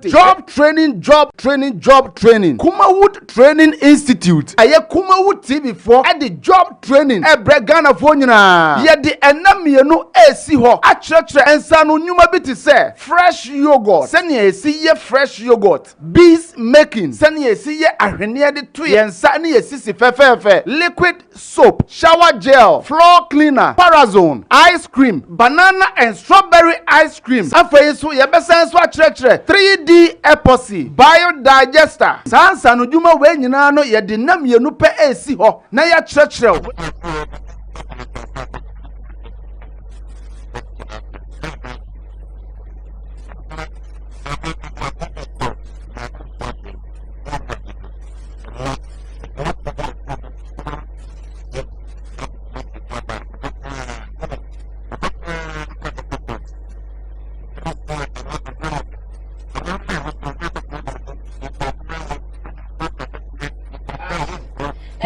Job training, job training, job training. Kumawood Training Institute. Ɛyɛ Kumawood TV foɔ ɛde job training ɛbrɛ Ghanafoɔ nyinaa. Yɛde ɛna mmienu esi hɔ akyerɛkyerɛ nsa no nnwuma bi te sɛ fresh yogurt, sɛnea esi yɛ fresh yogurt, beads making, sɛnea esi yɛ ahwenneɛ de to yɛn nsa ne yɛ sisi fɛfɛɛfɛ, liquid soap, shower gel, floor cleaner, parazone, ice cream, banana and strawberry ice cream. Afei nso yɛbɛsan nso akyerɛkyerɛ 3D epoxy, biodigester. Saa nsanodwuma wei nyinaa no, yɛde nam mmienu pɛ esi hɔ na yɛakyerɛkyerɛ wo.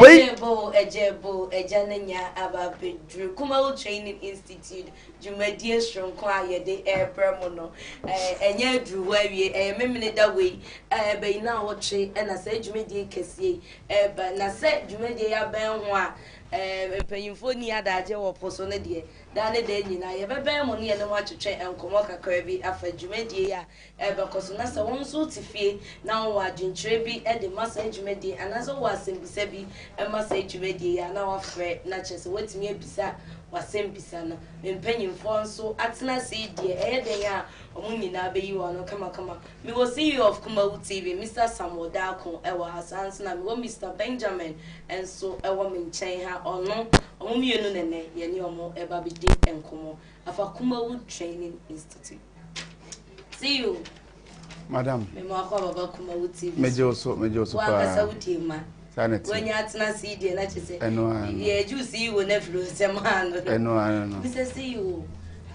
Wei- Ɛgyebo, ɛgyebo, ɛgya ne nya aba abɛduru Kumawu Training Institute dwumadie soronko a yɛde ɛrebrɛ mu no. Ɛnyɛ aduru hɔ awie, ɛyɛ Memene da wei ɛbɛyi na awɔtwe ɛna sɛ dwumadie kɛseɛ yi ɛreba, na sɛ dwumadie yi abɛn ho a, mpanyinfoɔ ni adagye wɔ po so no deɛ, daa ne daa nyinaa yɛbɛbɛn mu ne yɛne ho atwetwe nkɔmmɔ kakra bi afa dwumadie yi a ɛbɛkɔ so. Na sɛ wɔn nso te fie na wɔwɔ adwenkyerɛ bi de ma saa dwumadie anaasɛ wɔwɔ asɛmbisa bi ma saa dwumadie yi a, na wafrɛ na kyerɛ sɛ wɔatumi abisa wasɛmbisa no. Mpanyinfoɔ nso atena ase yi deɛ, ɛyɛ den a wɔn nyinaa bɛyi wɔn ano kamakama. Mewɔ CEO of Kumawu TV, Mr Samuel Daako, ɛwɔ ha. Saa nso na mewɔ Mr Benjamin nso ɛwɔ me nkyɛn ha. Ɔno wɔn mmienu nɛnɛ yɛne wɔn ɛba bɛdi nkɔmmɔ afa Kumawu Training Institute. CEO. Madam. Mema akɔ ababa Kumawu TV. Megye wo so, megye wo so. Wankasa paa. wodie ma. Saa na ɛte. Wanya atena ase yi deɛ, na kyerɛ sɛ Ɛno ara no. yɛgye wo CEO no afiri wo nsɛm ano no. Ɛno ara no. Mr CEO,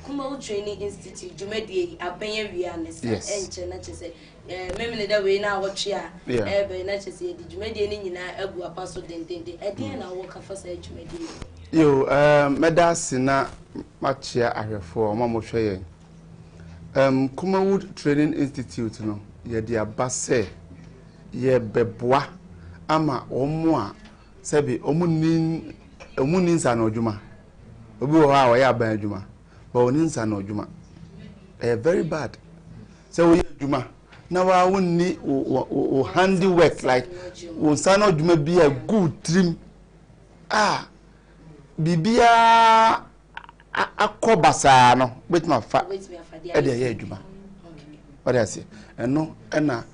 Kumawu Training Institute dwumadie yi abɛn awia ne sa. Ɛnkyɛ na kyerɛ sɛ Memene da wei na awɔtwe a ɛbɛn na kyerɛ sɛ yɛde dwumadie no nyinaa agu apa so dendenden. Ɛdeɛn na wɔka fa saa dwumadie yi? Yo, mɛda ase na makyea ahwɛfoɔ ɔmo a mohwɛ yɛn. Kumawood Training Institute no, yɛde aba sɛ yɛbɛboa ama wɔn a sɛbi wɔn ni nsa na adwuma. Obi wɔ hɔ a ɔyɛ aban adwuma but ɔni nsa na adwuma. Ɛyɛ very bad sɛ woyɛ adwuma na waa wonni wo handiwork, like wo nsa na adwuma bi a gu tirim a biribiara akɔ basaa no, wobɛtumi afa wobɛtumi afa de ɛde ɛyɛ adwuma. Ɔde aseɛ ɛno ɛna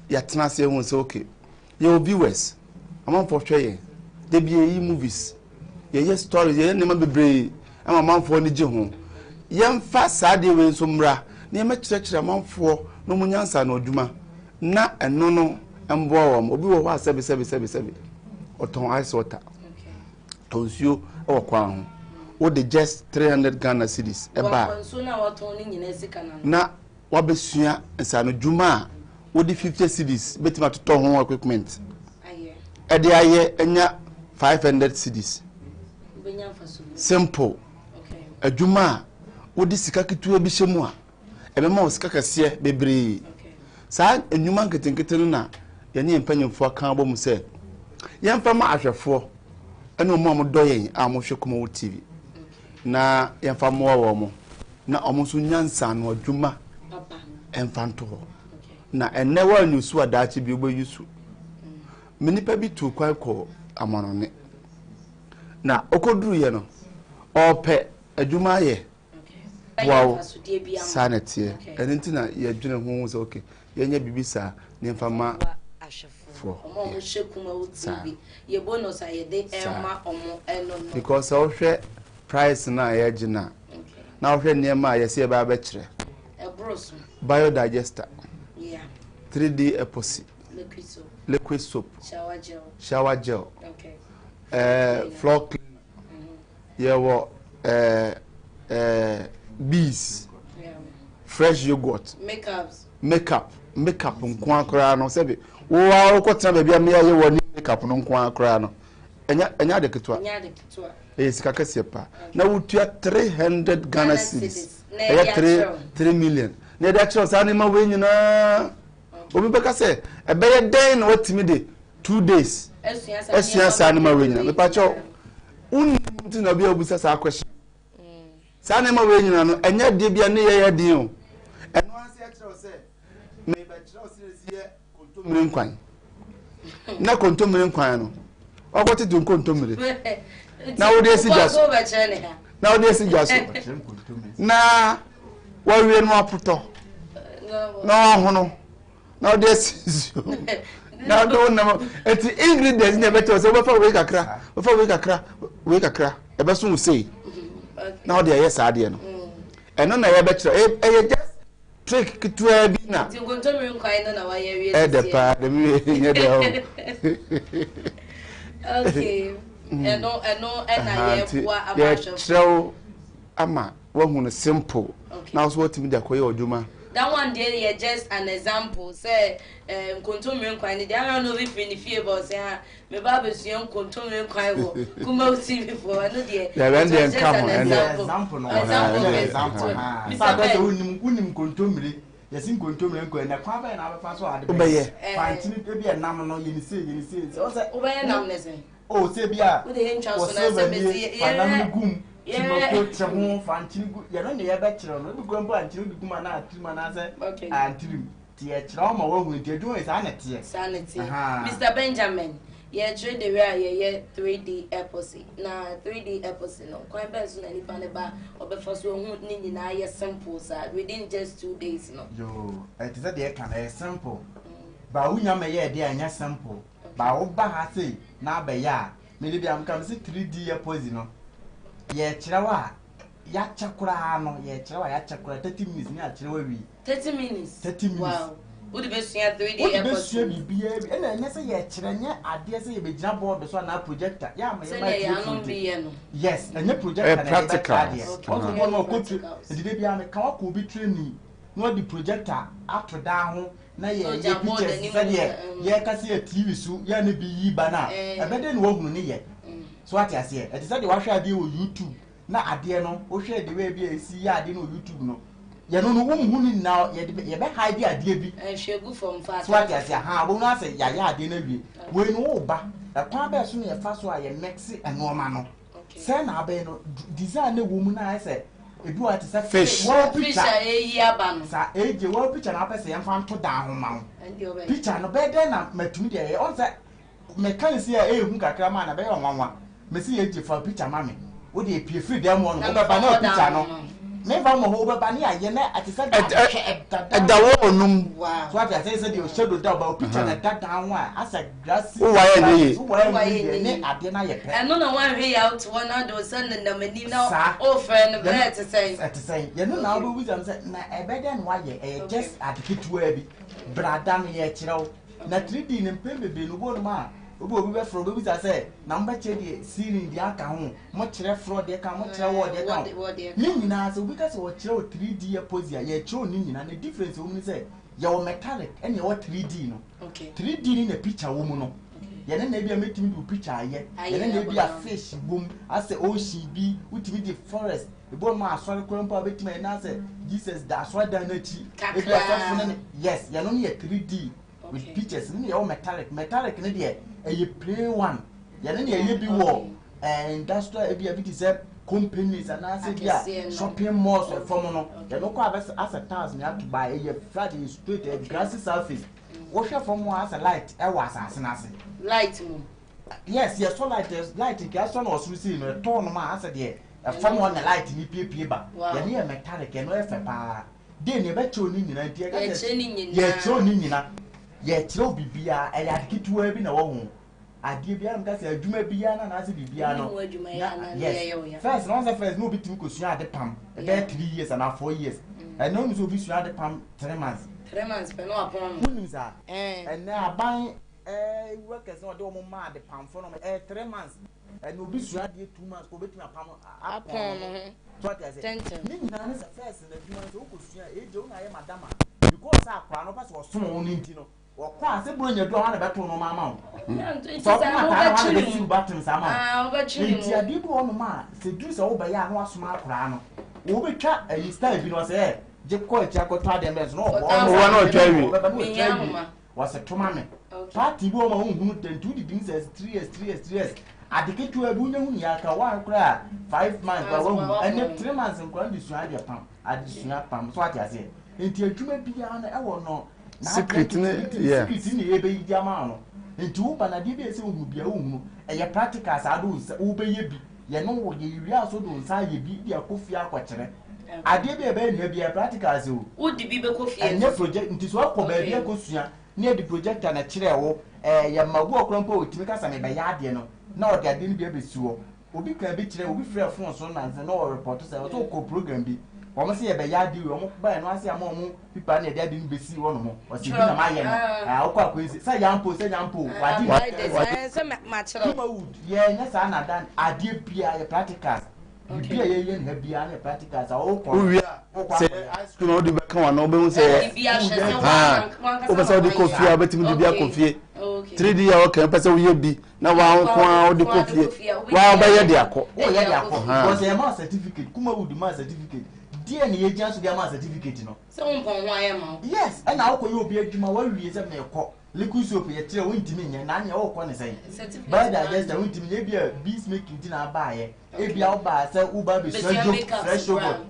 yɛatena ase ehu sɛ okay, yɛwɔ viewers, amanfoɔ hwɛ yɛn debi, yɛyi movies, yɛyɛ stories, yɛyɛ nneɛma bebree ama amanfoɔ ani gye ho. Yɛmfa saa adeɛ wei nso mmra na yɛmɛkyerɛkyerɛ amanfoɔ na ɔmo nyansa na adwuma na ɛno no mboa wɔn. Obi wɔ hɔ a, sɛbi sɛbi sɛbi sɛbi, ɔtɔn ice water, tɔn nsuo ɛwɔ kwan ho, wode just 300 Ghana cedis ɛba a Wakɔ nsuo no a wɔtɔn no nyinaa sika na no. Na wabɛsua nsanodwuma a wode 50 cedis bɛtumi atotɔ ho equipment ayɛ ɛde ayɛ anya 500 cedis. Wobɛnya mfaso bi. Simple. Adwuma a wode sika ketewa bi hyɛ mu a ɛbɛma wo sika kɛseɛ bebree. Saa nnwuma nketenkete no na yɛne yɛn mpanyimfoɔ aka abɔ mu sɛ yɛmfa ma ahwɛfoɔ ɛne ɔmo a wɔdɔ yɛn a wɔhwɛ Kumawo TV na yɛmfa mmoa wɔn mo na ɔmo nso nya nsano adwuma papa ɛmfa nto hɔ. Na ɛnɛ wɔanyu so a, daakye bi wobɛyi so. Me nipa bi tu kwan kɔ amanɔne na ɔkɔduruyɛ no, ɔpɛ adwuma ayɛ boa wo. Mfasodeɛ bi ama. Saa na ɛteɛ. Ɛno nti na yɛdwene ho sɛ okay, yɛnyɛ biribi saa na yɛmfa ma Boa ahwɛfoɔ foɔ, ɔmo a wɔhwɛ Kumawo Saa. TV. Yɛ bonus a yɛde ɛma ɔmo ɛno no. Because sɛ wohwɛ price no a yɛgye no a, na wohwɛ nneɛma a yɛsɛ yɛbɛa bɛkyerɛ, Ɛboro so. Biodigester, 3D epoxy, liquid soap, liquid soap, shower gel, shower gel, floor cleaner, yɛwɔ bees, fresh yogurt, makeups, makeup. Makeup nko koraa no, sɛbi wo a wokɔtena baabi a mmea yɛ wɔ ne makeup no nko koraa no, ɛnyɛ ade ketewa. Nyɛ ade ketewa. Ɛyɛ sika kɛseɛ paa na wotua 300 Ghana Ghana cedis. Cedis. Na ɛyɛ yɛde 3 akyerɛw. 3 million na yɛde akyerɛw saa nneɛma wei nyinaa. Obi bɛka sɛ ɛbɛyɛ dɛn na watumi de 2 days asua saa nneɛma wei nyinaa? Mepakyɛw, wonnim nti na obi a obisa saa question. Saa nneɛma wei nyinaa no, ɛnyɛ adeɛ bi a ne yɛyɛ den o. Ɛno ase ɛkyerɛ wo sɛ mebɛkyerɛ wo sɛ ɛsi yɛ kontommire nkwan, na kontommire nkwan no, wakɔtete nkontommire na wode asi gya so, na wode asi gya so na wawie no, apotɔ na wahono na wode asi nsuo na wode wo nam. Eti ingredients na ɛbɛkyerɛ sɛ wobɛfa wei kakra, wobɛfa wei kakra, wei kakra, ɛbɛso wo sei na wode ayɛ saa adeɛ no. Ɛno na yɛbɛkyerɛ. Ɛyɛ just trick ketewa bi na Nti nkontommire nkwan no na wayɛ awie. Ɛdɛ paa, dɛm nyɛ dɛ o. Okay, ɛno ɛna yɛboa ama ahwɛfo. Yɛkyerɛw ama wahu no simple na wɔso watumi de akɔyɛ ɔdwuma. That one deɛ yɛ just an example sɛ nkontommire nkwan no deɛ, ara na obi firi ne fie bɔ ɔsɛ ha, meba abɛsua nkontommire nkwan wɔ Kumawu TV foɔ. Ɛno deɛ Dɛbɛ, ɛno deɛ nka ho, ɛno deɛ. Example no. Example. Example. Mr. Sɛ Ben. wonim, wonim nkontommire, yɛsi nkontommire nkwan na kwan bɛyɛ na abɛfa so ade Wobɛyɛ. Fankyini ebi ɛnam no, yɛni se, yɛni se sɛ ɔsɛ Wobɛyɛ nam ne sɛn? O, sɛ bi a Wode yɛ ntwa wɔ so na sɛ silver bɛsi nie, fa nam no gum, yɛhwɛ- timako te ho, fankyini gu. Yɛno ne yɛbɛkyerɛ no, ebi kura mpo a, nkyene wode gum anaa atirim anaasɛ antirim nti yɛkyerɛ wo ma woahu. Nti adwuma yi, saa na teɛ. Saa ne teɛ. Aha. Mr Benjamin, yɛkyerɛ de wei a yɛyɛ 3D epoxy. Na 3D epoxy no, kwan bɛn so na nipa ne ba ɔbɛfa so ahu ne nyinaa yɛ simple saa within just 2 days no? Yoo, ɛte sɛ deɛ ɛka no, ɛyɛ simple ba wonya mɛyɛ ɛdeɛ a ɛnyɛ simple ba woba ha sei na abɛyɛ a, mede bi amka me sɛ 3D epoxy no, yɛkyerɛ wo a yɛakyɛ koraa no, yɛkyerɛ wo a yɛakyɛ koraa 30 minutes ne akyerɛ wo awie. 30 minutes? 30 minutes. Wow, wode bɛsua 3D Wode epoxy. bɛsua biribiara bi. Ɛna ɛnyɛ sɛ yɛkyerɛ, nyɛ adeɛ sɛ yɛbɛgyina board so anaa projector yɛ ama yɛma Sɛdeɛ yɛanom atiefoɔ bi nti. yɛ no. Yes, ɛnyɛ projector Ɛyɛ na yɛde bɛkyerɛ practical. adeɛ. Ɔnso bɔ no ɔkɔ Practicals. nti de bia meka wakɔ obi training na ɔde projector ato dan ho na yɛ So yɛ gya board pictures anim, sɛdeɛ yɛka sɛ yɛ TV so yɛ ne bi yi ba no a, ɛbɛdɛ ne wahunu ne yɛ so ate aseɛ. Ɛte sɛ deɛ wahwɛ adeɛ wɔ YouTube na adeɛ no, wohwɛ de wei bi a ɛsi yɛ adeɛ no wɔ YouTube no, yɛno no wonhu no nyinaa, yɛde yɛbɛ hide adeɛ bi. Ɛhwɛ gu fam fa. So ate aseɛ ha, wɔn asɛ yɛayɛ adeɛ no awie. Wei no, woba ɛkwan bɛɛ so na yɛfa so a yɛ mix nneɛma no sɛ na abɛyɛ no design na ɛwɔ mu na ayɛ sɛ ebi wɔ te sɛ Fish. Wall Fish picture. a ɛyi aba no. Sa egye wall picture na apɛ sɛ yɛmfa nto dan ho ma wo. Ɛndeɛ ɔbɛyɛ. Picture no bɛyɛ dɛn na matumi deɛ ɛyɛ ɔn sɛ meka ne si a ɛyɛ hu kakra ma na bɛyɛ ɔnwanwa. Mesi yɛ gye fa picture ma me, wode epie firi dan mu hɔ no, Na wobɛba na mefa picture dan no ho no. memfa mmɔ hɔ, wobɛba ne ayɛ na ɛte sɛ ahwehwɛ ɛda dan Ɛda wall no mu. So ate ase sɛ deɛ shadow da ɔba picture na ɛda dan ho a asɛ grassy. Wowayɛ nyɛ yie. Wowayɛ nyɛ yie ne adeɛ no ayɛ pɛ. Ɛno na woanhwɛ yɛ a, wote hɔ na de wo sɛ nenam anim na Saa. wofrɛ no berɛ ɛte sɛn? Ɛte sɛn? Yɛno na wobɛbusa m sɛ na ɛbɛ dɛn na wayɛ. Ɛyɛ just ade ketewa bi brada no yɛkyerɛ wo. Na 3D no, mpɛn bebree no, wobɔ nom a obi bɛfrɛ, wobɛbusa sɛ na mobɛkyerɛ deɛ ceiling deɛ aka ho, mokyerɛ floor deɛ ka ho, mokyerɛ wall deɛ ka ho? Wall deɛ. Ne nyinaa, sɛ obi ka sɛ wɔkyerɛ wo 3D epoxy a, yɛkyerɛ wo ne nyinaa. Na difference wɔ mu ne sɛ yɛwɔ metallic ɛne yɛwɔ 3D no. 3D ni na picture wɔ mu no. Yɛne na ebi a mɛtumi de wo picture ayɛ. Ayɛ Yɛne na ebi a abɔ. fish wɔ mu asɛ ocean bi, wotumi de forest ebi wɔ mu a, asɔre kora mpo a bɛtumi ayɛ na asɛ Jesus da asɔre dan n'akyi ebi Kakra. asɔfo ne yes, yɛno no yɛ 3D with pictures ne. Yɛwɔ metallic. Metallic ne deɛ ɛyɛ plain one. Yɛne ne yɛyɛ bi wɔ industrial, ebi a bi te sɛ companies anaasɛ bi Akɛseɛ a no. shopping malls ɛfam no. Yɛno kɔ abɛsɛ asɛ tiles ne ato ba, ɛyɛ flat, ɛyɛ straight, ɛyɛ grassy surface. Wohwɛ fam hɔ asɛ light ɛwɔ asase n'ase. Light mu. Yes, yɛsɔ light, light nka ɛsɔ na ɔsoro sei no, ɛtɔɔ no ma asɛ deɛ ɛfam hɔ na light ni piepie ba. Yɛne yɛ metallic, ɛno yɛ fɛ paa de ne yɛbɛkyerɛw ne nyinaa. Nti yɛka sɛ Yɛkyerɛ ne nyinaa. Yɛkyerɛw ne nyinaa, yɛkyerɛw biribiara. Ɛyɛ ade ketewa bi na ɛwɔ ho. Adeɛ biara meka sɛ adwuma biara na anaasɛ biribiara no Wonim adwuma yɛ na anaa ne yes. yɛyɛ wo ya? First na wɔn sɛ first na obi tumi kɔ sua ade pam ɛbɛyɛ 3 years anaa 4 years. Ɛnna wɔn sɛ obi sua ade pam 3 months. 3 months pɛ na wapɔn no. Wonim saa? Ɛnɛ aban workers na ɔde wɔn ma ade pamfo no, ɛyɛ 3 months. Ɛnna obi sua adeɛ 2 months kò obetumi apam apɔn no ho. So ate ase? Tɛntɛn. Ne nyinaa ne sɛ first na adwuma no sɛ wokɔ sua egye wo na ayɛ madam a, because sɛ akwaraa no ɔpɛ sɛ ɔsom wo no nti no, wɔkɔ a sɛ buro nya du a, wɔn na bɛto no ma ama wo Nti sɛ sɛ ɔkɔm ataa na wɔn na wobɛkyere bɛsi mu. wo batem saa ma wo. Ah, wobɛkyere Nti mu. adeɛ bi wɔ hɔnom a sɛ duru sɛ wobɛyɛ a, na wasoma akwaraa no, wɔbɛtwa ayi style bi no ɔsɛ ɛ Gye kɔ akyi akɔtɔ adeɛ mbɛ so na ɔbɔ Ɔwɔ na ɔtwa awie. Ɔbɛba na ɔtwa Mehia awie. ahoma. Wɔsɛ toma me. Okay. Party bi wɔ ma wohunu da nti wodidi mu sɛ 3 years, 3 years, 3 years. Ade ketewa bi wonya hu nea aka woahwɛ koraa 5 months Months koraa koraa woahu. Ɛnɛ woahu. 3 months nkora no de sua adeɛ pam. Ade sua pam so ate aseɛ. Nti adwuma biara no ɛwɔ no Secret ne- yeah. secret ne yɛbɛyi di ama wo no. Nti woba na adeɛ bi a ɛsɛ wohunu biara wohunu. Ɛyɛ practical saa de wo nsa wobɛyɛ bi. Yɛne wo yɛwie a so de wo nsa ayɛ bi de akɔ fie akɔkyerɛ. Adeɛ bi a ɛbɛyɛ nua biara practical o. Wode bi bɛkɔ fie. Ɛnyɛ project nti sɛ wakɔ baabi akɔsua ne yɛde projector na kyerɛ wo, ɛɛ yɛma obi wɔ kora mpo a otumi kasa mebɛyɛ adeɛ no na ɔde adeɛ no bi abɛsi hɔ. Obi kan bi kyerɛ obi frɛ phone so nansa na ɔwɔ report sɛ ɔsɛ ɔkɔ program bi, wɔn sɛ yɛbɛyɛ adeɛ wei, wɔn baeɛ no ase ama wɔn pipa na yɛde adeɛ no bɛsi hɔ nom, ɔsɛ bi na mayɛ no. Aa wokɔ akɔnsi sɛ yampo sɛ yampo wade. Sɛ makyerɛ wo. Kumawood yɛnyɛ saa na dan adeɛ biara yɛ practicals. Bibi a yɛyɛ no ha biara no yɛ practicals a wokɔ Wowie a, wokɔ sɛ akɔyɛ. ice cream a wode bɛka wa no, wobɛhu sɛ Wode bi ahwɛ sɛ Ah, wankasa wopɛ sɛ wode kɔ fie a, wobɛtumi de bi akɔ fie. 3D a wɔka, wopɛ sɛ woyɛ bi na waa nko a wode kɔ fie, waa wobɛyɛ de akɔ. Woyɛ de akɔ Ah. because yɛ ma certificate. Kumawood ma certificate deɛ ne yɛgyina so de ama certificate no. Sɛ wompɔn ho ayɛ ma wo. Yes, ɛna wokɔyɛ obi adwuma wawie sɛ meekɔ liquid soap yɛkyerɛ wontumi nyɛ na neɛ wokɔ ne sɛn Certificate biodigester wontumi nyɛ, ebia bees making nti na abaayɛ, ebia wobaa sɛ woba abɛsua Bɛsua dwom makeup fresh koraa. yogurt,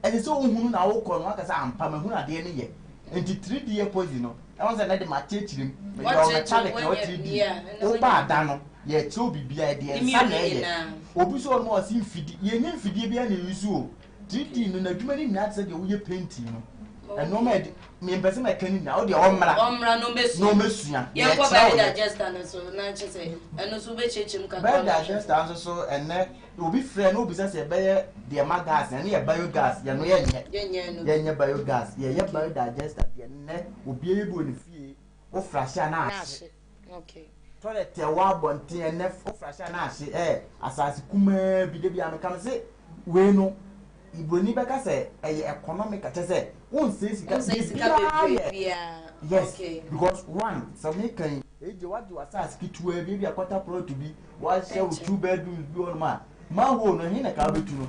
ɛsɛ sɛ wohunu na wokɔ no waka sɛ ampa mahunu adeɛ no yɛ. Nti 3D epoxy no ɛwɔ sɛ nɛde makyerɛkyerɛ mu meyɛ Wakyerɛkyerɛ metallic na wanyɛ- 3D yeah, ɛna woba wanyɛ- ada no yɛkyerɛw biribiara deɛ Ne nsa na mmienu ɛyɛ. nyinaa. Obi so ɔno ɔse mfidie, yɛnyɛ mfidie biara na ɛyi so o. 3D no n'adwuma no nyinaa te sɛ deɛ woyɛ painting no, ɛnɔɔma yɛde mempɛ sɛ mɛka no nyinaa, wodeɛ ɔmmra Ɔmmra na na ɔmbɛsua. ɔmmɛsua. Yɛnkɔ Yɛkyerɛ wo yɛ. biodigester no so na kyerɛ sɛ ɛno so wobɛkyerɛkyerɛ mu kakra. Biodigester nso so, ɛnɛ obi frɛ na obisa sɛ ɛbɛyɛ deɛ ma gas, ɛno yɛ biogas, yɛno yɛnyɛ. Yɛnyɛ no. Yɛnyɛ biogas, yɛyɛ biodigester deɛ nnɛ obiara bi wɔ ne fie, wofrahye a na Na ahye. ahye. Okay. Toilet ɛwɔ abɔnten ɛnɛ wofrahye a na ahye. Asase kumaa bi de bi a meka me se wei no ibroni bɛka sɛ ɛyɛ economic, kyɛ sɛ wonsɛ sika. Wonsɛ sika biribiara bebree yɛ biara. Yes. Okay. Because one sɛ meka yi egye wagye w'asase ketewa bi, ebi akɔta plot bi wahyɛ wo two bedrooms bi hɔ nom a, manhole no ɛhe na ka wobɛtu no?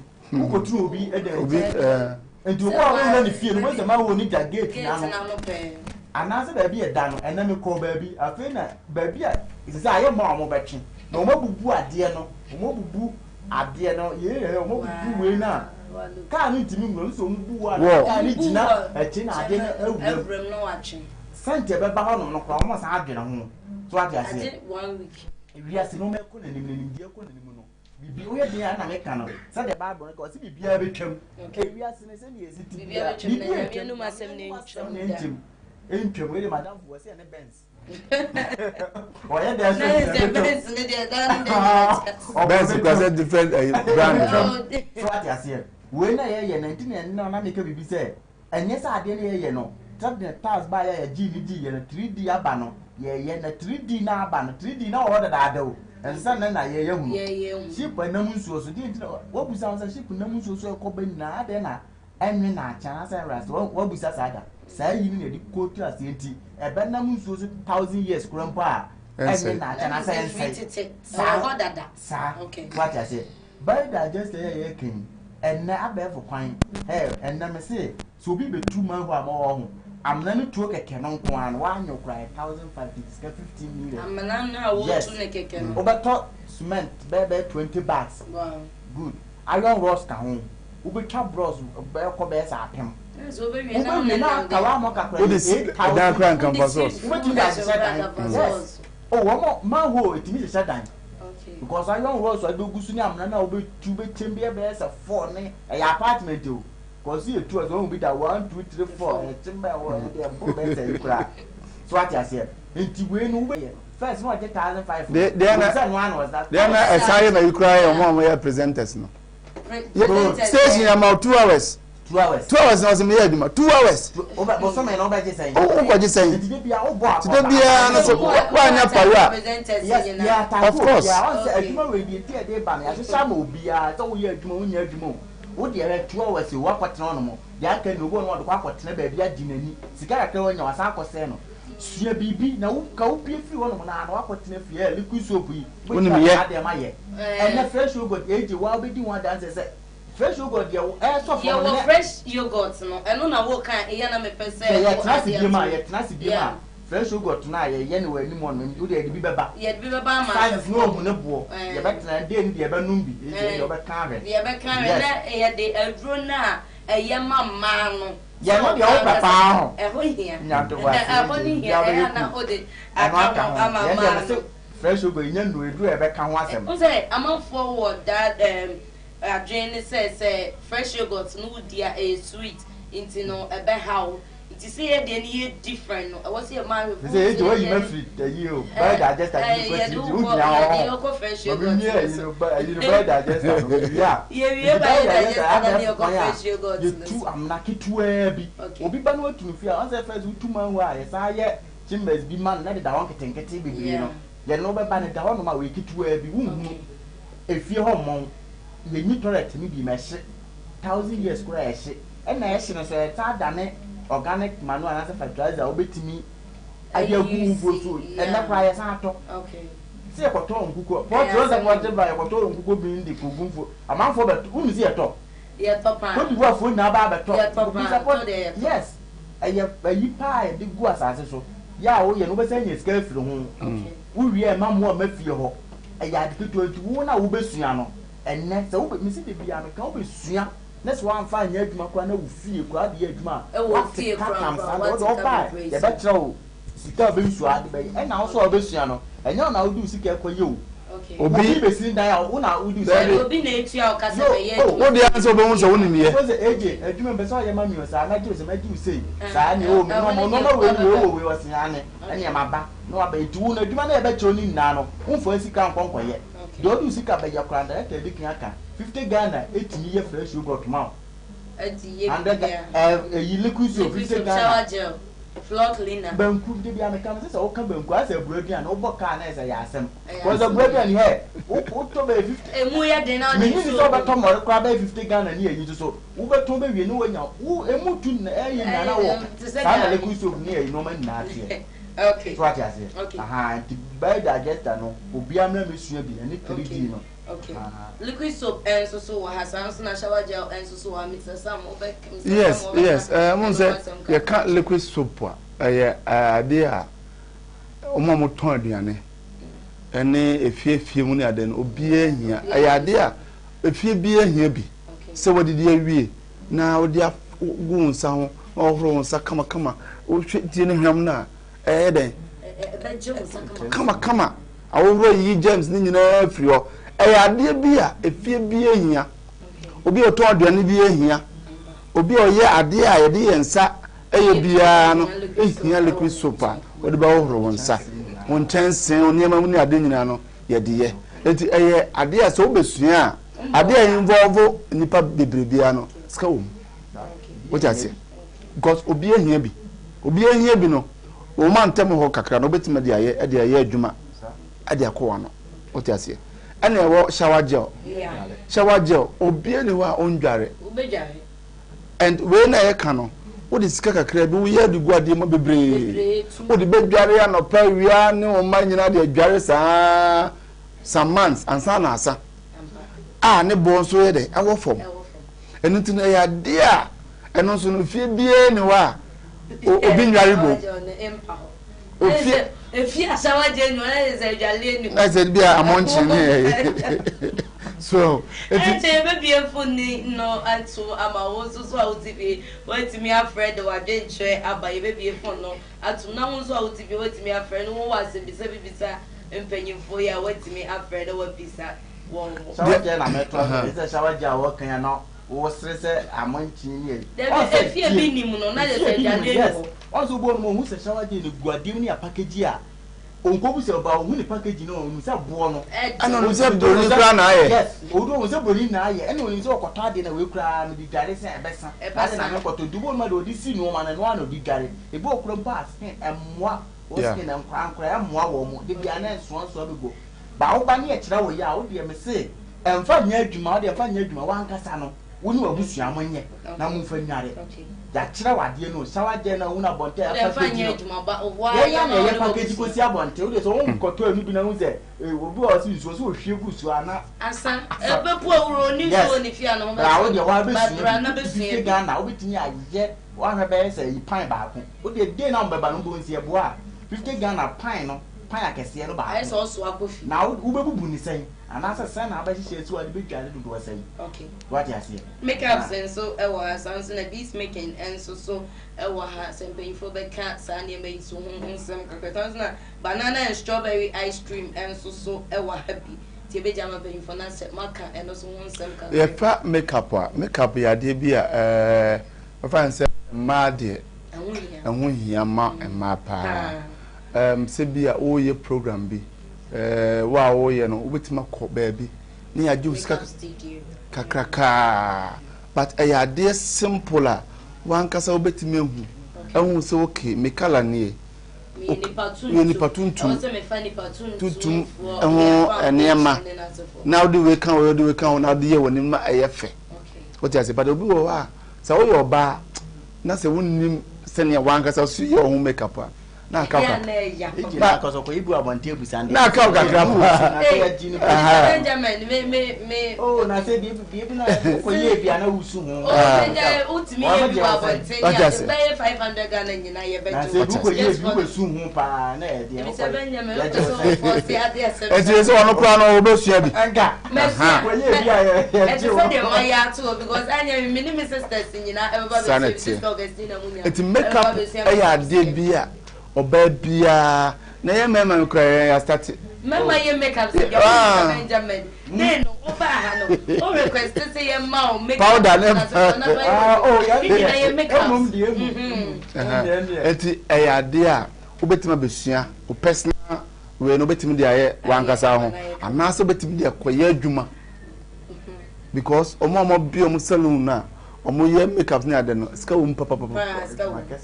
Wokɔtu obi ɛda Obi nti obi a wɔwura ne fie no wọ́n sɛ manhole no gya gate Gate n'ano n'ano pɛɛ. Anaasɛ baabi ɛda no, ɛnɛ mekɔ baabi afei na baabi a ɛsɛ sɛ ayɛ mɔ a wɔn bɛtwe na wɔn abubu adeɛ no, wɔn abubu adeɛ no yee, wɔn abubu wei na kaa no ntumi nwura no sɛ wɔn bu wɔ a Wɔ. kaa no gyina akyi na adeɛ no awura mu. Awuram na watwe. Sɛnti ɛbɛba hɔnom no koraa wɔn san adwene ho so ate aseɛ. Agye one week. Wiase no ɛkɔ n'anim, n'anim deɛ ɛkɔ n'anim no bibi woyɛ den a na meka no sɛdeɛ Bible no ka ɔsi biribiara bɛtwam. Ewiase no sɛdeɛ esi ti Biribiara bɛtwam na Nyame anum asɛm na ɛntwam na da. ɛntwam ɛntwam. Wei de madamfo wɔ sɛ ɛne Benz ɔyɛ dɛ so Na yɛ sɛ Benz ne deɛ dan ne deɛ. Benz kura sɛ different brand no. So ate aseɛ, wei na yɛyɛ na nti na ɛno na meka biribi sɛ ɛnyɛ sɛ adeɛ no yɛyɛ no sɛdeɛ tiles baa yɛ yɛgye ne di yɛ no 3D aba no yɛyɛ na 3D na aba no 3D na wɔ hɔ dadaada o, ɛnsɛ ne na yɛyɛ hunu. Yɛyɛ hu. Ship nam nsuo so deɛ nti na wabusa wɔn sɛ ship nam nsuo so ɛkɔ bɛ nyinaa adeɛ na ɛnwe na akyɛn anaasɛ ɛwura ase, wabusa saa da saa yi no na yɛde kootu aseɛ nti ɛbɛnam nsuo so 1,000 years kora mpo a ɛnwe Ɛnsɛe. na akyɛn anaasɛ ɛnsɛe. Tete. Saa. Ɛwɔ hɔ dada. Saa. Okay. Wate aseɛ, biodigester yɛ yɛ kan ɛnɛ abɛɛfo kwan ɛ ɛnɛ me se sɛ obi bɛtu manhole a mɔwɔ ho amena no tuo kɛkɛ no nko ara no wanyɛ okura yɛ 1,500, sika 15 million. Amena no a Yes. wɔtu ne kɛkɛ no. Wobɛtɔ cement bɛyɛ 20 bags. Wow. Good iron rods ka ho, wobɛtwa bros bɛkɔ bɛyɛ sɛ 1000. Ɛsɛ wobɛwie na Wobɛwie na wonenam aka wa mɔ kakra. Wode si ɛdan kora nka mfa so. Wobɛtumi de ahyehyɛ dan, yes o, wɔn manhole etumi hyehyɛ dan. Okay. Because iron rods a ɛbɛgu so ne amena no a wobɛtu bɛkyɛm bi bɛyɛ sɛ four ne ɛyɛ apartment o, because yɛ tu ɔsɛ wɔn bi da one, two, three, four, ɛkyɛm bɛyɛ wɔ ɛde ɛboro bɛyɛ sɛ yi koraa so ate aseɛ. Nti wei no wobɛyɛ first na ɔgye 1,500. Deɛ sɛ no ano ɔsa. Deɛ na ɛsan yɛ na yi koraa yɛ ɔmo a wɔyɛ presenters no. Station yɛ ma wo 2 hours. 2 hours. 2 hours na ɔsɛ meyɛ adwuma 2 hours. Wobɛ bɔsɔmɛ na wobɛgye sɛn? Wokɔgye sɛn? Nti de bia wobɔ Ti de biara no sɛ woanyɛ payo a. Presenters yes nyinaa. Yɛ atako. Of course. Obiara ɔn sɛ adwuma wei deɛ nti yɛde ba no yɛahyehyɛ ama obiara sɛ woyɛ adwuma, wonyɛ adwuma o, wo deɛ hwɛ 2 hours o, woakɔtena hɔ nom deɛ aka ni obi wɔ no ɔde kɔ akɔtena baabi agye n'ani, sika kakra wanya wasan akɔsɛe no. Sua biribi na wo ka wopie firi hɔ nom na wakɔtena fie ɛ liquid soap yi. Wonim yɛ. Adeɛ ma yɛ ɛnɛ fresh yogurt egye wa wobɛdi ho adanseɛ sɛ Fresh yogurt deɛ ɛsɔ fam no. Yɛwɔ fresh yogurt no, ɛno na woka ɛyɛ na mepɛ sɛ. Sɛ yɛtena ase biem a, yɛtena ase biem a, fresh yogurt no a yɛyɛ no wɔ anim hɔ no, wode yɛde bi bɛba. Yɛde bi bɛba ama. Sizes no ohu ne boɔ. Yɛbɛtena day no deɛ yɛbɛnom bi, ɛdeɛ wobɛka ahwɛ. Yɛbɛka ahwɛ na yɛde aduro no a ɛyɛ ma mmaa no. Yɛ no deɛ wopɛ paa ho. Ɛhɔ hia. Ɛhɔ no hia, ɛyɛ na wode aka ho ama mmaa no. Fresh yogurt yɛnya nnuro aduro a yɛbɛka ho asɛm. Wohu sɛ amanfoɔ wɔ that adwene ne sɛ sɛ fresh yogurt no wodi a ɛyɛ sweet nti no ɛbɛha wo nti sɛ yɛ deɛ no yɛ different no ɛwɔ sɛ yɛma ahwɛfoɔ hu sɛ yɛ deɛ no ayi o bɛyɛ digester bi kɔ ti wo gyina hɔ yɛde kɔ fresh yogurt no so ayi no bɛyɛ digester no wie a yɛwie bɛyɛ digester na ne yɛkɔ fresh yogurt no so yɛtu amena ketewaa bi obi ba no watu no fie a ɔn sɛ first wotu mango a yɛsan yɛ chambers bi ma no na deda hɔ nketenkete bebree no yɛne wo bɛba no da hɔ nom a wɔyɛ ketewaa bi wonhunu Efie hɔ mmɔn, yɛnyi toilet no bi ma ɛhye, thousand years koraa ɛhye, ɛna ɛhye no nso ɛtaa dane organic manure anaasɛ fertilizer a wobɛtumi ade agu wo mfuo so, ɛnɛ koraa yɛsan atɔ. Sɛ yɛkɔtɔ nkukuo, pɔltri, wɔn sɛ pɔltri ba yɛkɔtɔ nkukuo bi de kɔgu mfuo, amanfoɔ bɛtɔ, wonim sɛ yɛtɔ? Yɛtɔ paa. Cote d'Ivoire foɔ nyinaa ba abɛtɔ. Yɛtɔ paa, tɔ deɛ yɛtɔ. Yes, ɛyɛ ayi paa a yɛde gu asase so, yɛ a woyɛ no wobɛsan anya sika afiri ho, wowie a ɛma mmoa mma fie hɔ. Ɛyɛ ade ketewa nti wo na wobɛsua no ɛnnɛ. Sɛ wobɛ, mese da biara meka, wobɛsua na sɛ woamfa anyɛ adwuma koraa na wo fie koraa wode yɛ adwuma a, Ɛwɔ woate fie ka koraa tam mpo a, saa deɛ, wode woate ka woba a bebree so. yɛbɛkyerɛ wo sika a wobɛsua ade bɛyɛ. Ɛna wo nso a wobɛsua no, ɛnyɛ wo na wode wo sika ɛkɔyɛ o. Okay. Obi Obi bɛsi ne dan a, wo na wode wo sika Dabi. bɛ. Obi na etua wo ka sɛ Yo, bɛyɛ oh. adwuma Wo deɛ ara sɛ wobɛhu sɛ wonim yɛ. Wobɛhu sɛ AJ, adwuma mepɛ sɛ ɔyɛ ma me o, saa mɛgye wo sɛ mɛgye wo sei, Eh, saa ne o, me ɛhɔ nneɛma, ne deɛ nneɛma wei wobɛba wei bɛ. wɔ wei, ɔse aane. Ɛneɛ maba na waba enti wo no adwuma no a yɛbɛkyerɛ wo no nyinaa no womfa sika nkɔ nkɔyɛ. Deɛ wode wo sika bɛyɛ koraa no director adi kan aka 50 Ghana ɛtumi yɛ fresh yogurt ma wo. 100 Ga ɛɛ ɛyi liquid soap 50 Ghana. Banku da biara meka mese sɛ woka banku ayɛ sɛ aburo aduane wobɔ kaa na ayɛ sɛ ɛyɛ asɛm because aburo aduane hɛ wotɔ bɛyɛ 50 menye ni sɛ wobɛtɔ mmɔre koraa bɛyɛ 50 Ghana ne ayi nso so wobɛtɔn bɛwie ne woanya wo emu tu na ɛyɛ nyinaa na wɔ saa na liquid soap ne ɛyi nneɛma nyinaa teɛ okay so ate aseɛ okay aha nti biodigester no obiara mmerɛ mesua bi ɛne 3D no okay liquid soap ɛnso so wɔ ha saa nso na shower gel ɛnso so wɔ ha Mr. Sam wobɛ Mr. Yes Sam wɔbɛka yes ɛɛ mo ɛno sɛ ho asɛm kakra yɛka liquid soap a ɛyɛ adeɛ a wɔn a wɔtɔn aduane ɛne efie fie mu ne adeɛ no obiara hia ɛyɛ adeɛ a efie biara hia bi sɛ wadidi awie na wode agu wo nsa ho na wahohoro wo nsa kamakama wohwɛ tie ne hwam no a ɛyɛ dɛn kamakama ahohoro yiyi germs ne nyinaa firi hɔ ɛyɛ adeɛ bi a efie bi ahia obi a ɔtɔn aduane bi ahia obi a ɔyɛ adeɛ a yɛde yɛn nsa ɛyɛ biara no ehia liquid soap a wɔde bɛhohoro wɔn nsa wɔn nkyɛnsee wɔn nneɛma mu ne adeɛ nyinaa no yɛde yɛ eti ɛyɛ adeɛ a sɛ wobɛsua a adeɛ a involve nipa bebree biara no sika wɔ mu wote aseɛ because obi ahia bi obi ahia bi no wɔn a ntɛm hɔ kakra no wobɛtumi de ayɛ de ayɛ adwuma de akɔ wɔn ano wote aseɛ ɛna ɛwɔ shower gel shower gel obi ani hɔ a ɔndware and wei na yɛka no wode sika kakra bi woyɛ de gu adeɛ mu bebree wode bɛdware anɔpa awia ne wɔn mma nyinaa de adware saa some months ansa na asa a ne boɔ nso yɛ dɛ ɛwɔ fam ɛno nti no ɛyɛ adeɛ a ɛno nso no fie biara ni hɔ a obi nware bom ofie efie asawagye nu ɛna sɛ adwale ni na sɛ bi a amɔnkye ne ɛyɛ so eti ɛnkyɛ yɛbɛbie mfoni no ato ama wo nso so a wote fie woatumi afrɛ de w'adwenkyerɛ aba yɛbɛbie fon no atom na wo nso a wote fie woatumi afrɛ no wowɔ asɛmbisa bi bisa mpanyimfoɔ yi a woatumi afrɛ na woabisa wɔn mo. Shower gel na mɛto aso ɛsɛ shower gel a wɔka ya na wɔsere sɛ amonkye ne ayi. Dabi efie bi nim no na yɛ sɛ aduane ni hɔ. Ɔn sɛ wobɔ no mu ohu sɛ shower gel no gu adeɛ mu ne apackage a onkobu sɛ ɔba ohu ne package no onim sɛ boɔ no. Ɛna onim sɛ broni koraa na ayɛ. Yes odu ohu sɛ broni na ayɛ ɛna onim sɛ ɔkɔtɔ adeɛ na wei koraa mede dware sɛ ɛbɛsa na ade na mekɔtɔ nti wobɔ no mu a deɛ ɔde si nnoɔma no ɛno ara na ɔde dware ebi wɔ koraa mpo a skin ɛmmoa wo skin nkora nkora ɛmmoa wɔn mo de bia na nsoa nsoa bɛgu ba wo ba ne ɛkyerɛ wo yɛ a wo deɛ mese ɛmfa nyɛ adwuma wo deɛ ɛmfa nyɛ adwuma wankasa no. Wo ne w'abusua monyɛ na momfa nnware. Yɛakyerɛ wo adeɛ no o, shower gel no a wohu no abɔnten a yɛapackage no, yɛn ara na yɛyɛ package kɔsi abɔnten. Wo deɛ sɛ wonkɔtɔ ɛno bi na wohu sɛ obi wɔ hɔ sɛ nsuo sɛ ohwie gu so a na asa. Ɛbɛpu awuro ɔni nsuo wɔ ne fie a ne ho bra wo deɛ woabɛsua bi 50 Ghana wobɛtumi ayɛ woahwɛ bɛyɛ sɛ yi pan baako. Wo deɛ day na wobɛba no wobɛhu sɛ yɛboa a 50 Ghana pan no pan akɛseɛ no baako na wobɛbubu ne sɛn? Anaasɛ sɛn na wobɛhyehyɛ asi hɔ a de bɛdware dodoɔ sɛn? Okay. Woate aseɛ? Makeups nso wɔ ha, saa nso na beads making nso so wɔ ha. Sɛ mpanyinfoɔ bɛka saa nneɛma yi so ho nsɛm kakra. Saa nso na banana and strawberry ice cream nso so wɔ ha bi. Nti ebegya ama mpanyinfoɔ na sɛ moaka ɛno nso ho nsɛm kakra. Yɛfa makeup a, makeup yɛ adeɛ bi a ɛɛ mɛfa no sɛ mmaa deɛ ɛho hia ma mmaa paa. Ɛɛm sɛ bi a woreyɛ program bi. Eh, wo a woyɛ no, wobɛtumi akɔ baabi ne yɛagye wo sika kakrakaa. But ɛyɛ adeɛ simple a wankasa wobɛtumi ahu. Ahu sɛ okay, me colour nie. Meyɛ nipa tuntum. Tuntum ho nneɛma. Na wode wei ka wei, wode wei ka wo na wode yɛ w'anim ma ɛyɛ fɛ. Wote ase? But obi wɔ hɔ a, sɛ woyɛ ɔbaa na sɛ wonnim sɛnea wankasa so yɛ wo ho makeup a, na aka wo kakra na aka wo kakra paa. Benjamin me me me. Oh na sɛ bi bi bi na kɔ yie bi ana wusu ho. Oh sɛ wotumi yɛ bi wɔ abɔnten ne ade bɛyɛ 500 Ghana nyinaa yɛ bɛgye. Na sɛ bi kɔ yie bi kɔ su ho paa na yɛ deɛ. Ebisɛ Benjamin wopɛ sɛ ɔfɔ se ade asɛm. Ɛti sɛ ɔno koraa no ɔbɛsua bi. Nka. Mɛsua. Kɔ yie bi a yɛ yɛ gye wo. Ɛte sɛ deɛ mayɛ ato hɔ because anyɛ me me ne me sisters nyinaa ɛbɛba bɛsua bi sister Augustina mu nyinaa. Eti makeup yɛ adeɛ bi a ɔbaa biara na yɛ mmarima no koraa yɛn yɛastate. Mmarima yɛ makeup sɛ deɛ ɔmo sɛ Benjamin dee no wo baa ha no wo request sɛ yɛ ma wo makeup powder ne oh yɛ ne nyinaa yɛ makeup. Emom deɛ emom. Eti ɛyɛ adeɛ a wobɛtumi abɛsua wo personal wei no wobɛtumi de ayɛ w'ankasa ho anaasɛ wobɛtumi de akɔyɛ adwuma. because wɔn a wɔabue wɔn saloon no a wɔyɛ makeup ne ade no sika wɔ mu papapapa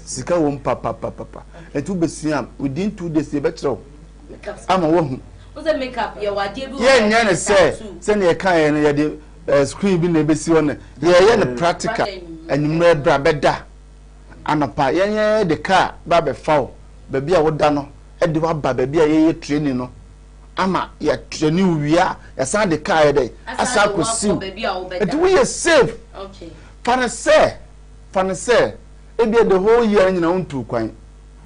sika wɔ mu papapapa nti wobɛsua a within 2 days yɛbɛkyerɛ wo ama woahu yɛnyɛ ne sɛ sɛnea yɛkaeɛ no yɛde eh, screen bi na ɛbɛsi hɔ no yɛyɛ no practical anwummerɛ bra bɛda anɔpa yɛnyɛ de car ba bɛfa wo baabi a woda no de waba baabi a yɛyɛ training no ama yɛatrɛni wo wie a yɛsan de kaa yɛ dɛ asan akɔsi wo nti woyɛ safe fa no sɛ fa no sɛ ebia the whole year nyina wontuu kwan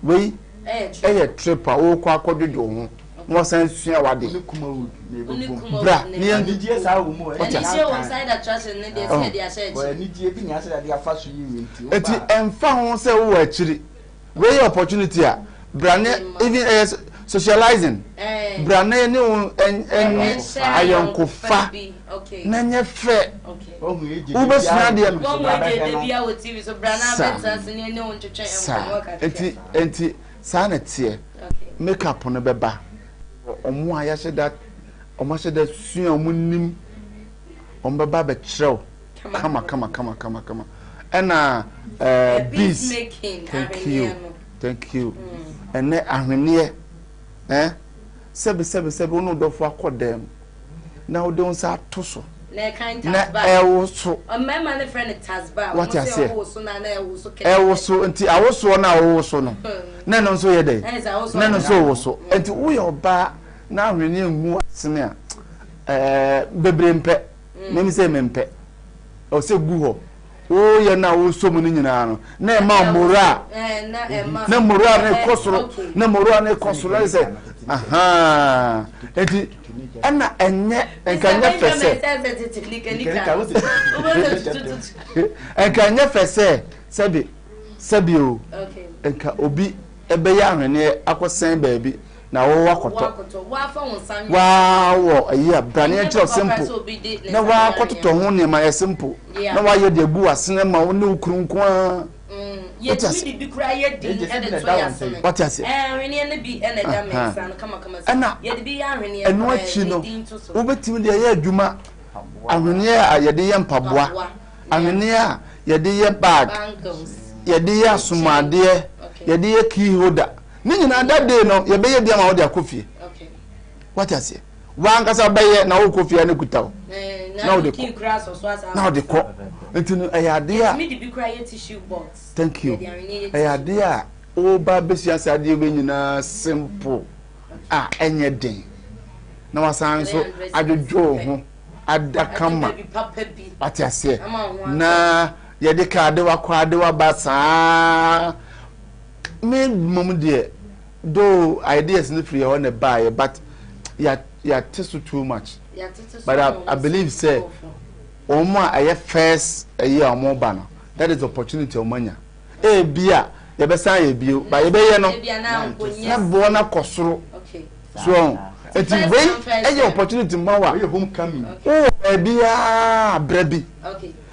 wei ɛyɛ trip a wokɔ akɔdwodwo wo ho na wasan sua wade bra ne yɛn eti ɛmfa ho sɛ wowɔ akyiri Wei yɛ opportunity a bra ne even ɛyɛ socializing bra ne ne wo ɛnyɛ ayɔnkofa na nyɛ fɛ wobɛsua adeɛ no saa saa nti nti saa na teɛ makeup no bɛba ɔmo a yɛahyɛ da ɔmo ahyɛ da sua ɔmo nim ɔmo bɛba abɛkyerɛw. Kama kama kama kama kama ɛna ɛɛ bees thank you thank you ɛnɛ ahweneɛ ɛɛ sɛbi sɛbi sɛbi wɔn dɔfo akɔ dɛm na wɔde wɔn nsa ato so na ɛwoso wate aseɛ ɛwoso nti awosoɔ na awoso no na ɛno nso yɛ dɛ na ɛno nso woso nti woyɛ ɔbaa na ahweneɛ ngu asene a ɛɛ bebree mpɛ. Meme sɛ mempɛ. Ɛwɔ sɛ gu hɔ. Woyɛ no a wosɔ mu no nyinaa no, na ɛma moral. Na moral no kɔ soro. Na moral no kɔ soro. Na sɛ ahaa. Enti ɛna ɛnyɛ nka nyɛ fɛ sɛ. Nka nyɛ fɛ sɛ sɛbi sɛbi o. Nka obi ɛbɛyɛ ahweneɛ akɔsɛn baabi. Na wo wakɔtɔ. Waa wɔ ayi a brane nkyerɛ simple. Na wakɔtotɔ ho nneɛma yɛ simple. Na wayɛ de agu w'asene ma wo ne wo kunu nko ara. Wote ase? Wote ase? Ɛna ɛno akyi no wobɛtumi de ayɛ adwuma ahweneɛ a yɛde yɛ mpaboa ahweneɛ a yɛde yɛ bag yɛde yɛ asomadeɛ yɛde yɛ key holder. Ne nyinaa that day no yɛbɛyɛ bi ama wode akɔ fie. Wate aseɛ? Wankasa bɛyɛ na wokɔ fie a ne kuta wo. Na wode kɔ. Na wode kɔ. Nti no ɛyɛ adeɛ a. Thank you. Ɛyɛ adeɛ a woba bɛsua saa adeɛ wei nyinaa simple a ɛnyɛ den. Na wasan nso adwodwo wo ho ada kama. Wate aseɛ. Na yɛde ka ade wakɔ ade waba saa. Me mmom deɛ though ideas no firi hɔ na ɛbaeɛ but yɛate so too much. But I believe sɛ wɔn a ɛyɛ first ɛyi a wɔn ba no that is opportunity a wɔn anya. Ebi a yɛbɛsan ayɛ bio but yɛbɛyɛ no na boɔ no akɔ soro. So ɔn eti wei ɛyɛ opportunity ma wa wowɔ baabiara brɛ bi.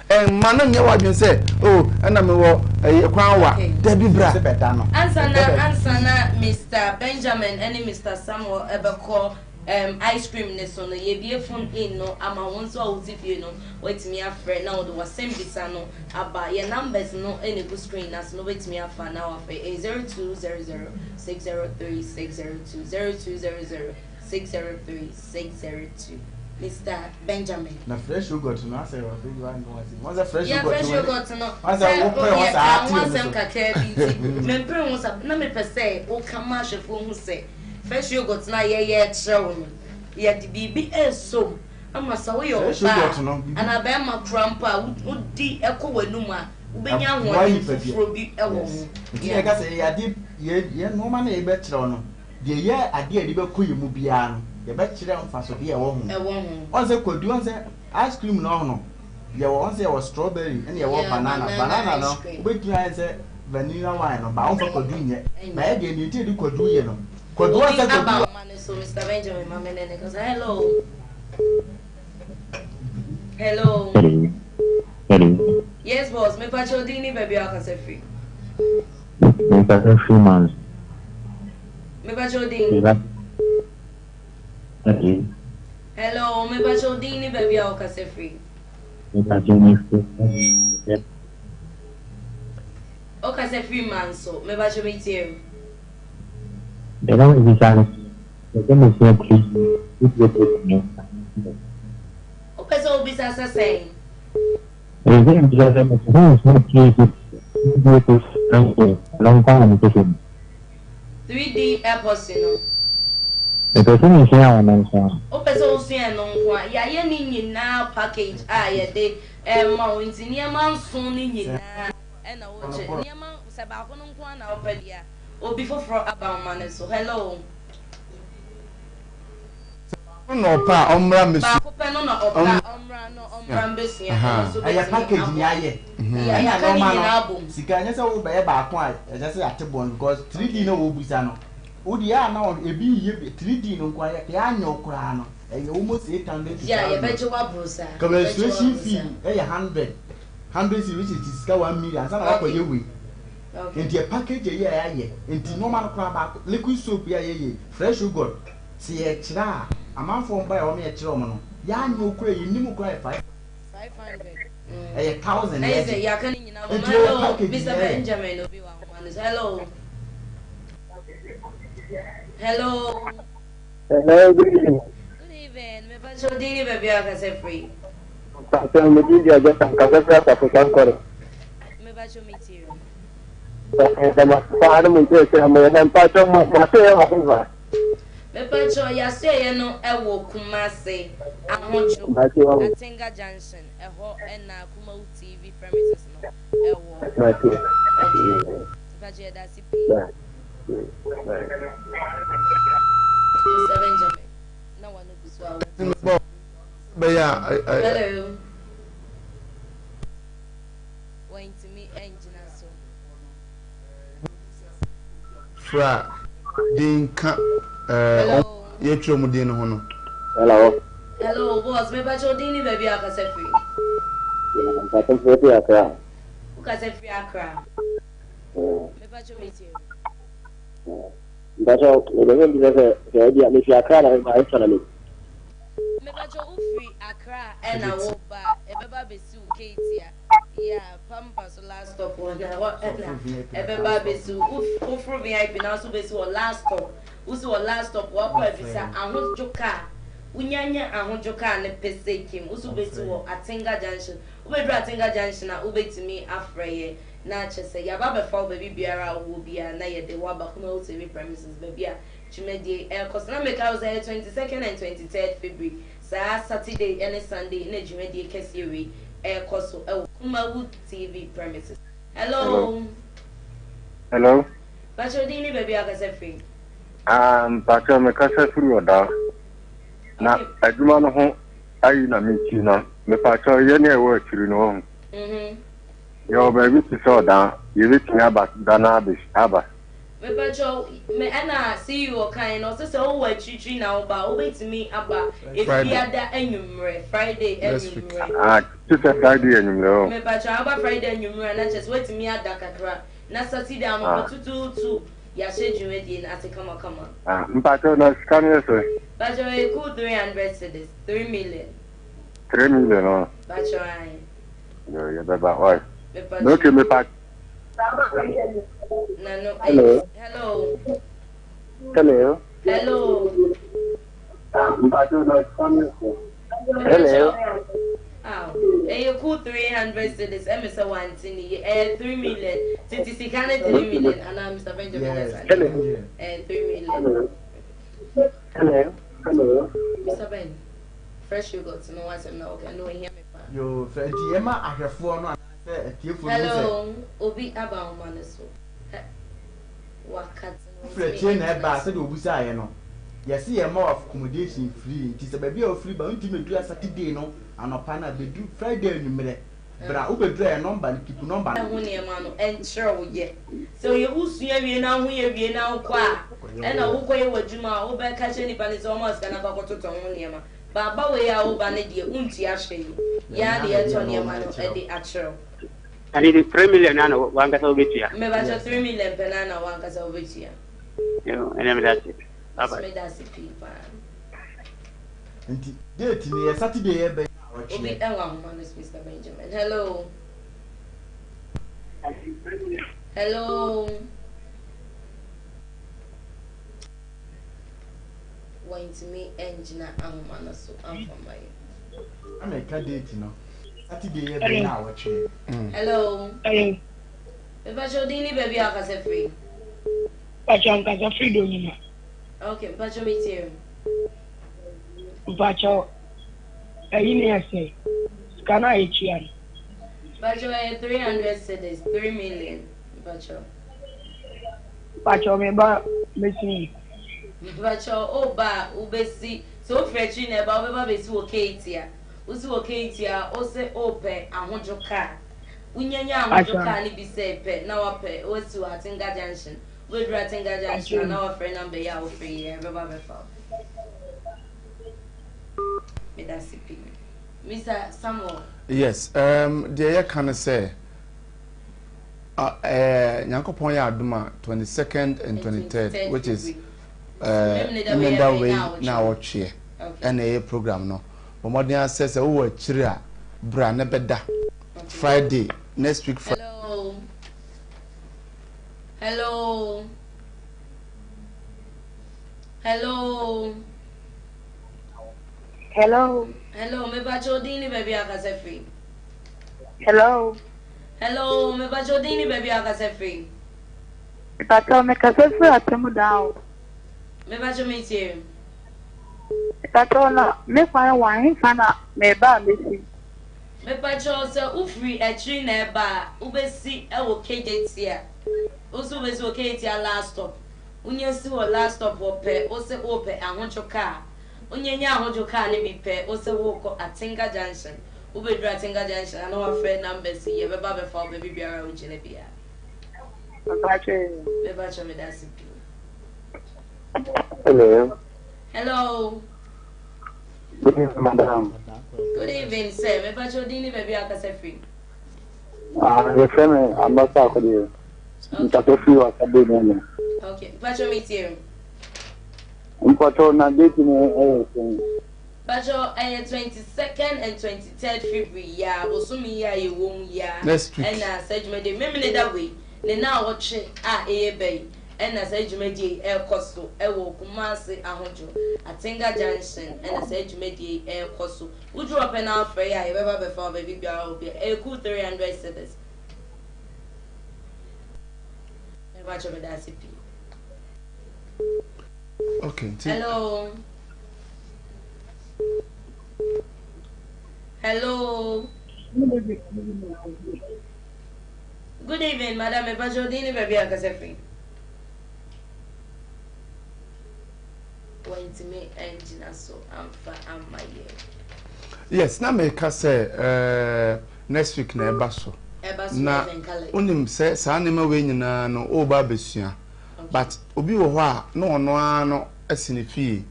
Mma no nyɛ w'adwene sɛ, Oh, ɛna mewɔ ɛyɛ kwan wa. Dabi, bra. Ansa na ansa na Mister Benjamin ne Mister Samuel bɛkɔ um, ice cream no so no, yɛabue phone in no ama wo nso a wote fie no, woatumi afrɛ na wode w'asɛmbisa no aba. Yɛn numbers no na ɛgu screen no ase no, wobɛtumi afa na wafrɛ. Ɛyɛ 0200 603 602, 0200 603 602. Mister Benjamin. Na fresh yogurt no asɛ wafɛ bi wa nka wasi. Wɔn sɛ fresh yogurt. Yeah, fresh yogurt no. Wɔn sɛ wopere ho saa ti no so. Yɛ ka ho asɛm kakra bi nti mempere ho sa na mepɛ sɛ woka ma ahwɛfoɔ hu sɛ fresh yogurt no a yɛyɛ kyerɛ wo no yɛde biribi ɛresom ama sɛ woyɛ ɔbaa anaa bɛrima kora mpo a wodi ɛkɔ w'anum a wobɛnya ahoɔden foforɔ bi ɛwɔ ho. Nti yɛka sɛ yɛ adeɛ yɛ nneɛma no yɛbɛkyerɛw no. Deɛ ɛyɛ adeɛ a yɛde bɛkɔ yɛn mu biara no, yɛbɛkyerɛ mfasodeɛ a ɛwɔ ho. Ɛwɔ ho. Ɔn sɛ kwadu, ɔn sɛ ice cream no no, yɛwɔ, ɔn sɛ yɛwɔ strawberry ɛna yɛwɔ Yeah, banana. banana Banana no, ice cream. wobɛtumi ayɛ sɛ vanilla wine no, ba womfa kwadu nyɛ. Ɛnyɛ. Ba yɛ deɛ, deɛ nti yɛde kwadu yɛ no, kwadu, ɔn Obi sɛ aba kwadu. ɔma no so, Mister Benjamin ma me ne no kasa. Hello. Hello. Hello. Hello. Yes boss, mepa kyɛw din ne baabi a wakasa firi. Mekasa firi Mans. Mepa kyɛw din. Hello. Hello, mepa kyɛw din ne baabi a wakasa firi. Mepa kyɛw me firi. Okasa firi Manso, mepa kyɛw me tie o. Bɛda me bisa no, mepɛ mesua tiri, tiri, Wopɛ sɛ wobisa sɛ sɛn? Mepɛ sɛ mebisa sɛ mepɛ sɛ mesua 3D ɛno nko ara na mepɛ sɛ. 3D epoxy no. Mepɛ sɛ mesua ɛno nko ara. Wopɛ sɛ wosua ɛno nko a, yɛayɛ ne nyinaa package a yɛde rema wo nti nneɛma nson no nyinaa ɛna wokyɛ. Nneɛma sɛ baako no nko ara na wopɛ deɛ a, obi foforɔ aba wo ma no so. Hello. Baako na ɔpɛ a ɔmmra mmɛsua. Baako pɛ no na ɔpɛ a ɔmmra no ɔmmra mbɛsua ɛno nso Ɛyɛ bɛtumi package aboa. ni ayɛ. Yeah, Ɛna yɛaka ne nneɛma nyinaa no abom. sika nyɛ sɛ wobɛyɛ baako a ɛkyɛ sɛ yɛate bɔ no because 3D na wɔbusa no wode yɛ a na wɔn ebi yɛ bi 3D no nko ara yɛ anyɛ wo koraa no ɛyɛ almost 800 to Yeah, 1000. yɛbɛgye wo aboro saa. Ka Yɛbɛgye wo registration aboro fee saa. ɛyɛ 100 100 cedis which is sika 1 million ansa na wakɔ Okay. yɛ wei. Okay. Nti yɛ package yɛ a yɛayɛ nti nneɛma no koraa baako liquid soap yɛ a yɛyɛ fresh yogurt sɛ yɛkyerɛ a amanfoɔ mba a wɔn yɛkyerɛ wɔn no yɛanyɛ wo koraa yɛnim koraa yɛ 5 500. ɛyɛ 1000 Ɛyɛ sɛ yɛgye. yɛaka ne nyinaa bom. Nti ɛyɛ Hello, package Mr. yɛyɛ. Benjamin obi wɔ ahoma no so. Hello. Hello. Hello, good evening. Good evening. Mepa kyɛw din ne baabi a wakasa firi. Pastor Medin di Aja Sankasa firi Asafo Sankɔre. Mepa kyɛw me tie o. Paa ne mo nkyerɛkyerɛ mo yɛ na mpakyɛ mo mo ase yɛ wɔ hefa. Mepa kyɛw yɛasoɛyɛ no ɛwɔ Kumasi Ahodwo Mpakyɛ wɔ Atenga Junction ɛhɔ ɛna Kumawu TV premises no ɛwɔ. Mpakyɛ. Okay. Mepa kyɛw yɛda ase pii. Mr. Benjamin na wano gu so a wo. Bɔ bɛyɛ a. Hello. Wantumi angyina so. Fra din ka ɛɛ Hello. yɛtwerɛ mu din no ho no. Hello. Hello boss, mepa kyɛw din ne baabi a wakasa firi. Mpakyɛ firi Accra. Wokasa firi Accra. Mepa kyɛw me tie o. Mpakyɛ mepɛ sɛ mbisa sɛ sɛ ebi a mefi Accra na meba ɛfa na me. Mepa kyɛw wofiri Accra ɛna woba ɛbɛba abɛsi wo Kejetia. Yeah, Pampa so last stop wɔ na hɔ ɛna ɛbɛba abɛsi wo. Woforo VIP na nso bɛsi wɔ last stop. Wosi wɔ last stop wakɔ abisa ahodwo car. Wonya nya ahodwo kaa no pɛ sɛ kim, wo so wobɛsi wɔ Atenga Junction. Wobɛduru Atenga Junction a, wobɛtumi afrɛ yɛn na kyerɛ sɛ yɛaba abɛfa wo baabi biara a wowɔ biara na yɛde wo aba Kumawu TV premises baabi a dwumadie yi ɛrekɔ so. Na meka wo sɛ ɛyɛ 22nd and 23rd February, saa Saturday ne Sunday na dwumadie kɛseɛ wei ɛrekɔ so wɔ Kumawu TV premises. Hello. Hello. Pakyɛ wo din ne baabi a wokasa firi? Ah, mpakyɛ mekasa firi ɔdaa. Na adwuma no ho ayi na mekyi na mepakyɛ yɛ ne ɛwɔ akyiri no ɔho. Mhm. Yɛwɔ baabi te sɛ ɔdaa, yɛbɛtumi aba da no aba. Mepakyɛ me ɛna CEO kan no ɔsɛ sɛ wowɔ akyirikyiri na woba wobɛtumi aba efiada anwummerɛ Friday anwummerɛ. Ah, te sɛ Friday anwummerɛ o. Mepakyɛ aba Friday anwummerɛ na kyerɛ sɛ woatumi ada kakra na Saturday anɔpa ah. tutuutu yɛahyɛ dwumadie no ase kamakama. Ah, mpakyɛ na sika no yɛ sɛ? Mpakyɛ ɛyɛ cool 300 cedis, 3 million. 3 million o. Mpakyɛ ayi. Yo, yɛbɛba, ɔy. Okay, mepa. Na no, Hello. Hello. Hello. Hello. Mpakyɛ na sika no yɛ sɛ? Hello. Ɛyɛ cool 300 cedis ɛmi sɛ wante ne yie ɛyɛ 3 million tete sika ne 3 million anaa Mr Benjamin Yes, ɛsɛ ɛyɛ 3 million. Hello. Hello. Mr Ben fresh yogurt no wasɛm na ɔka no ehia me paa. Yoo fɛ nti yɛ ma ahwɛfoɔ no anaasɛ atiefoɔ no hu sɛ. Hello obi aba ahoma no so wakate no Wofiri akyire na ɛba a sɛdeɛ wobisaeɛ no yɛse yɛma wo accommodation free nti sɛ baabi a wofiri ba wontumi mmɛduru a Saturday no anɔpa no a bɛduru Friday anwummerɛ bra wobɛduru a yɛ number no keep number no. Ho nneɛma no ɛnkyerɛ wo yɛ sɛ ɔyɛ wosua wie na ho yɛ wie na wokɔ a ɛna wokɔyɛ w'adwuma a wobɛka kyerɛ nipa no sɛ ɔma wo sika na kɔ akɔtotɔ ho nneɛma ba aba wei a woba no deɛ wontua hwee yɛn ara na yɛtɔ nneɛma no de akyerɛ wo. Ɛne de 3 million na na wankasa wobɛtua. Mebakyɛ 3 million pɛ na na wankasa wobɛtua. Yo, ɛnɛ meda ase. Bye bye. Meda ase pii paa. Nti date no yɛ Saturday yɛ bɛyɛ na Obi ɔtweɛ. ɛwɔ ahoma no so Mr Benjamin. Hello. Hello. Wantumi ɛngyina ahoma no so amfa ma yɛ. Na meka date no Saturday yɛ bɛyɛ na ɔtweɛ. Hello. Hello. Mepakyɛ odin ne baabi a wakasa firi. Mpakyɛ nkasa firi Donyima. Okay, mpakyɛ me tie o. Mpakyɛ ɛyi ne yɛ sɛ sika no a yɛtua no. Mpakyɛ ɛyɛ 300 cedis, 3 million. Mpakyɛ. Mpakyɛ me ba mesi yi. Mpakyɛ o ba a wobɛsi sɛ wofiri akyiri na ɛba wobɛba bɛsi wɔ Keetia. Wosi wɔ Keetia a wose wopɛ ahodwo kaa. Wonyanya ahodwo kaa no bi sɛ pɛ na wapɛ wasi wɔ Atenga Junction. Wobɛduru Atenga Junction a na wafrɛ number yi a wofrɛ yi ɛbɛba bɛfa wo. Medase pii. Mr Samuel. Yes, um, deɛ yɛka ne sɛ uh, uh, Nyankopɔn yɛ adom a 22nd and 23rd which is Memenda wei na awɔtweɛ ɛna ɛyɛ program no. Bɔ mmɔden asɛ sɛ wowɔ akyiri a bra ne bɛda Friday next week Friday. Hello. Hello. Hello. Hello. Hello, mepakyɛ wo din ne baabi a akasa firi. Hello. Hello, mepakyɛ wo din ne baabi a akasa firi. Mepakyɛ mekasa firi Atemu dan o. Mepakyɛ metie. Mepakyɛ na me kwan wɔ ahefa na meba a mesi. Mepakyɛ sɛ wofiri akyiri na ɛba a wobɛsi wɔ Kejetia. Wo nso wobɛsi wɔ Kejetia last stop. Wonya si wɔ last stop hɔ pɛ, wo sɛ wopɛ ahodwo kaa. Wonya nya ahodwo kaa no bi pɛ, wo sɛ wokɔ Atenga Junction. Wobɛduru Atenga Junction a na wafrɛ numbers yi, yɛbɛba bɛfa wo baabi biara a wogyina biara. Mepakyɛ. Mepakyɛ meda ase pii. Hello. Hello. Good evening, madam. Good evening, sir. Mepakyɛ wo din ne baabi a akasa firi. Ah, yɛfrɛ me Ambasa Akodeɛ. Nkasa firi wɔ Asado Nyame. Okay, mepakyɛ metie. Mpakyɛ na date no ɛyɛ sɛn? Mpakyɛ ɛyɛ 22nd and 23rd February ya bosome yi a yɛwɔ mu ya Next week. ɛna sɛ dwumadie memene da wei ne na awɔtwe a ɛyɛ ba yi. Ɛna saa dwumadie yi ɛrekɔ so ɛwɔ Kumasi Ahodwo, Atenga Junction ɛna saa dwumadie yi ɛrekɔ so. Woduru hɔ pɛ na wofrɛ yɛ a yɛbɛba abɛfa wo baabi biara a wɔ biara. Ɛyɛ cool 300 cedis. Mepakyɛ meda ase pii. Okay, nti. Hello. Hello. Good evening, madam. Mepakyɛ wo din ne baabi a kasa firi. Wantumi angyina so amfa amma yɛn. Yes, na meka sɛ uh, next week na ɛba so. Ɛba so Na wonim sɛ saa nneɛma wei nyinaa no woba abɛsua. But obi wɔ hɔ a na ɔno ara no asi ne fie.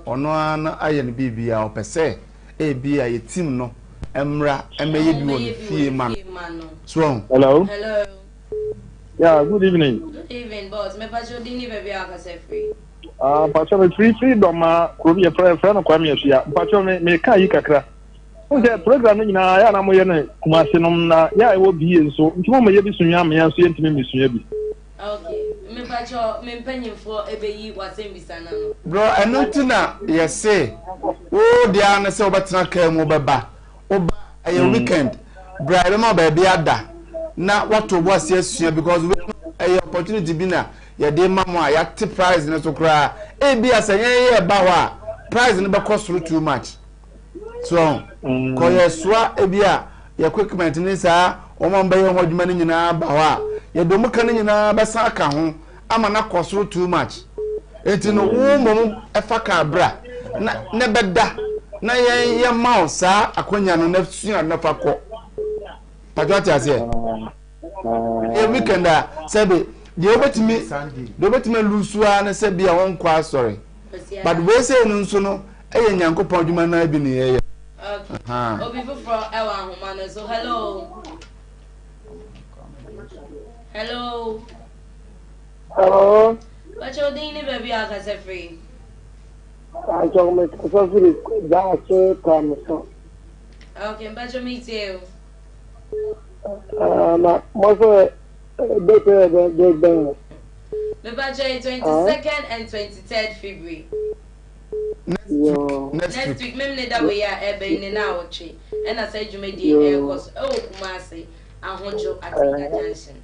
Ɔno ara no ayɛ no biribiara ɔpɛ sɛ ebia yɛ team no mmra mmɛyɛ bi wɔ ne fie ma no. So wahu? Hello. Hello. Yeah, good evening. Good evening, boss. Me pacho din ni baabi a wakasa firi. Ah, mpacho me firi firi dɔma kuro bi yɛfrɛ yɛfrɛ no Kwame Asua. Mpacho me me ka yi kakra. Wo sɛ program no nyinaa yɛ na mo yɛ no Kumasi nom na yɛ a ɛwɔ BA nso nti mo mɛyɛ bi sunwa me yɛn nso yɛntumi mmesua bi. Okay, me pacho me mpanyinfoɔ ɛbɛyi w'asɛmbisa no ano. Bro, ɛno nti na yɛse wo deɛ ara ne sɛ wobɛtena kaa mu wobɛba. Woba a, ɛyɛ weekend, bra yɛbɛma wo baabi ada na woato wo bo ase asua because wei no ɛyɛ opportunity bi na yɛde rema mo a yɛate price no so koraa. Ebia sɛ yɛn yɛreba hɔ a, price no bɛkɔ soro too much. So ɔho? Kɔ yɛ soa ebi a yɛ equipment ne saa wɔn a wɔbɛyɛ ho adwuma no nyinaa ba hɔ a, yɛde wɔn ka no nyinaa bɛsan aka ho ama no akɔ soro too much. Enti no wo mmom fa kaa bra na na bɛda na yɛn yɛma wo saa akwanya no na sua na fa kɔ. Patro ate aseɛ? Ɛyɛ weekend a sɛbe deɛ wobɛtumi deɛ wobɛtumi alusu ara ne sɛ bi a wɔnkɔ asɔre. But wei sei no nso no ɛyɛ Nyankopɔn adwuma no ara bi ne yɛyɛ. Okay. Obi foforɔ ɛwɔ ahoma no so. Hello. Hello. Hello. Bàtchɛ odin ne baabi a akasa firi. Bàtchɛ mi kasa firi Gyaase Pramso. Okay, bàtchɛ mi tie o. Ah, na mo sɛ date yɛ bɛ date bɛn. Mepakyɛ yɛ 22nd and 23rd February. Next week. Next week memene da wei a ɛbɛn ne na awɔtwe ɛna saa dwumadie ɛrekɔ so ɛwɔ Kumasi Ahodwo Atenka Junction.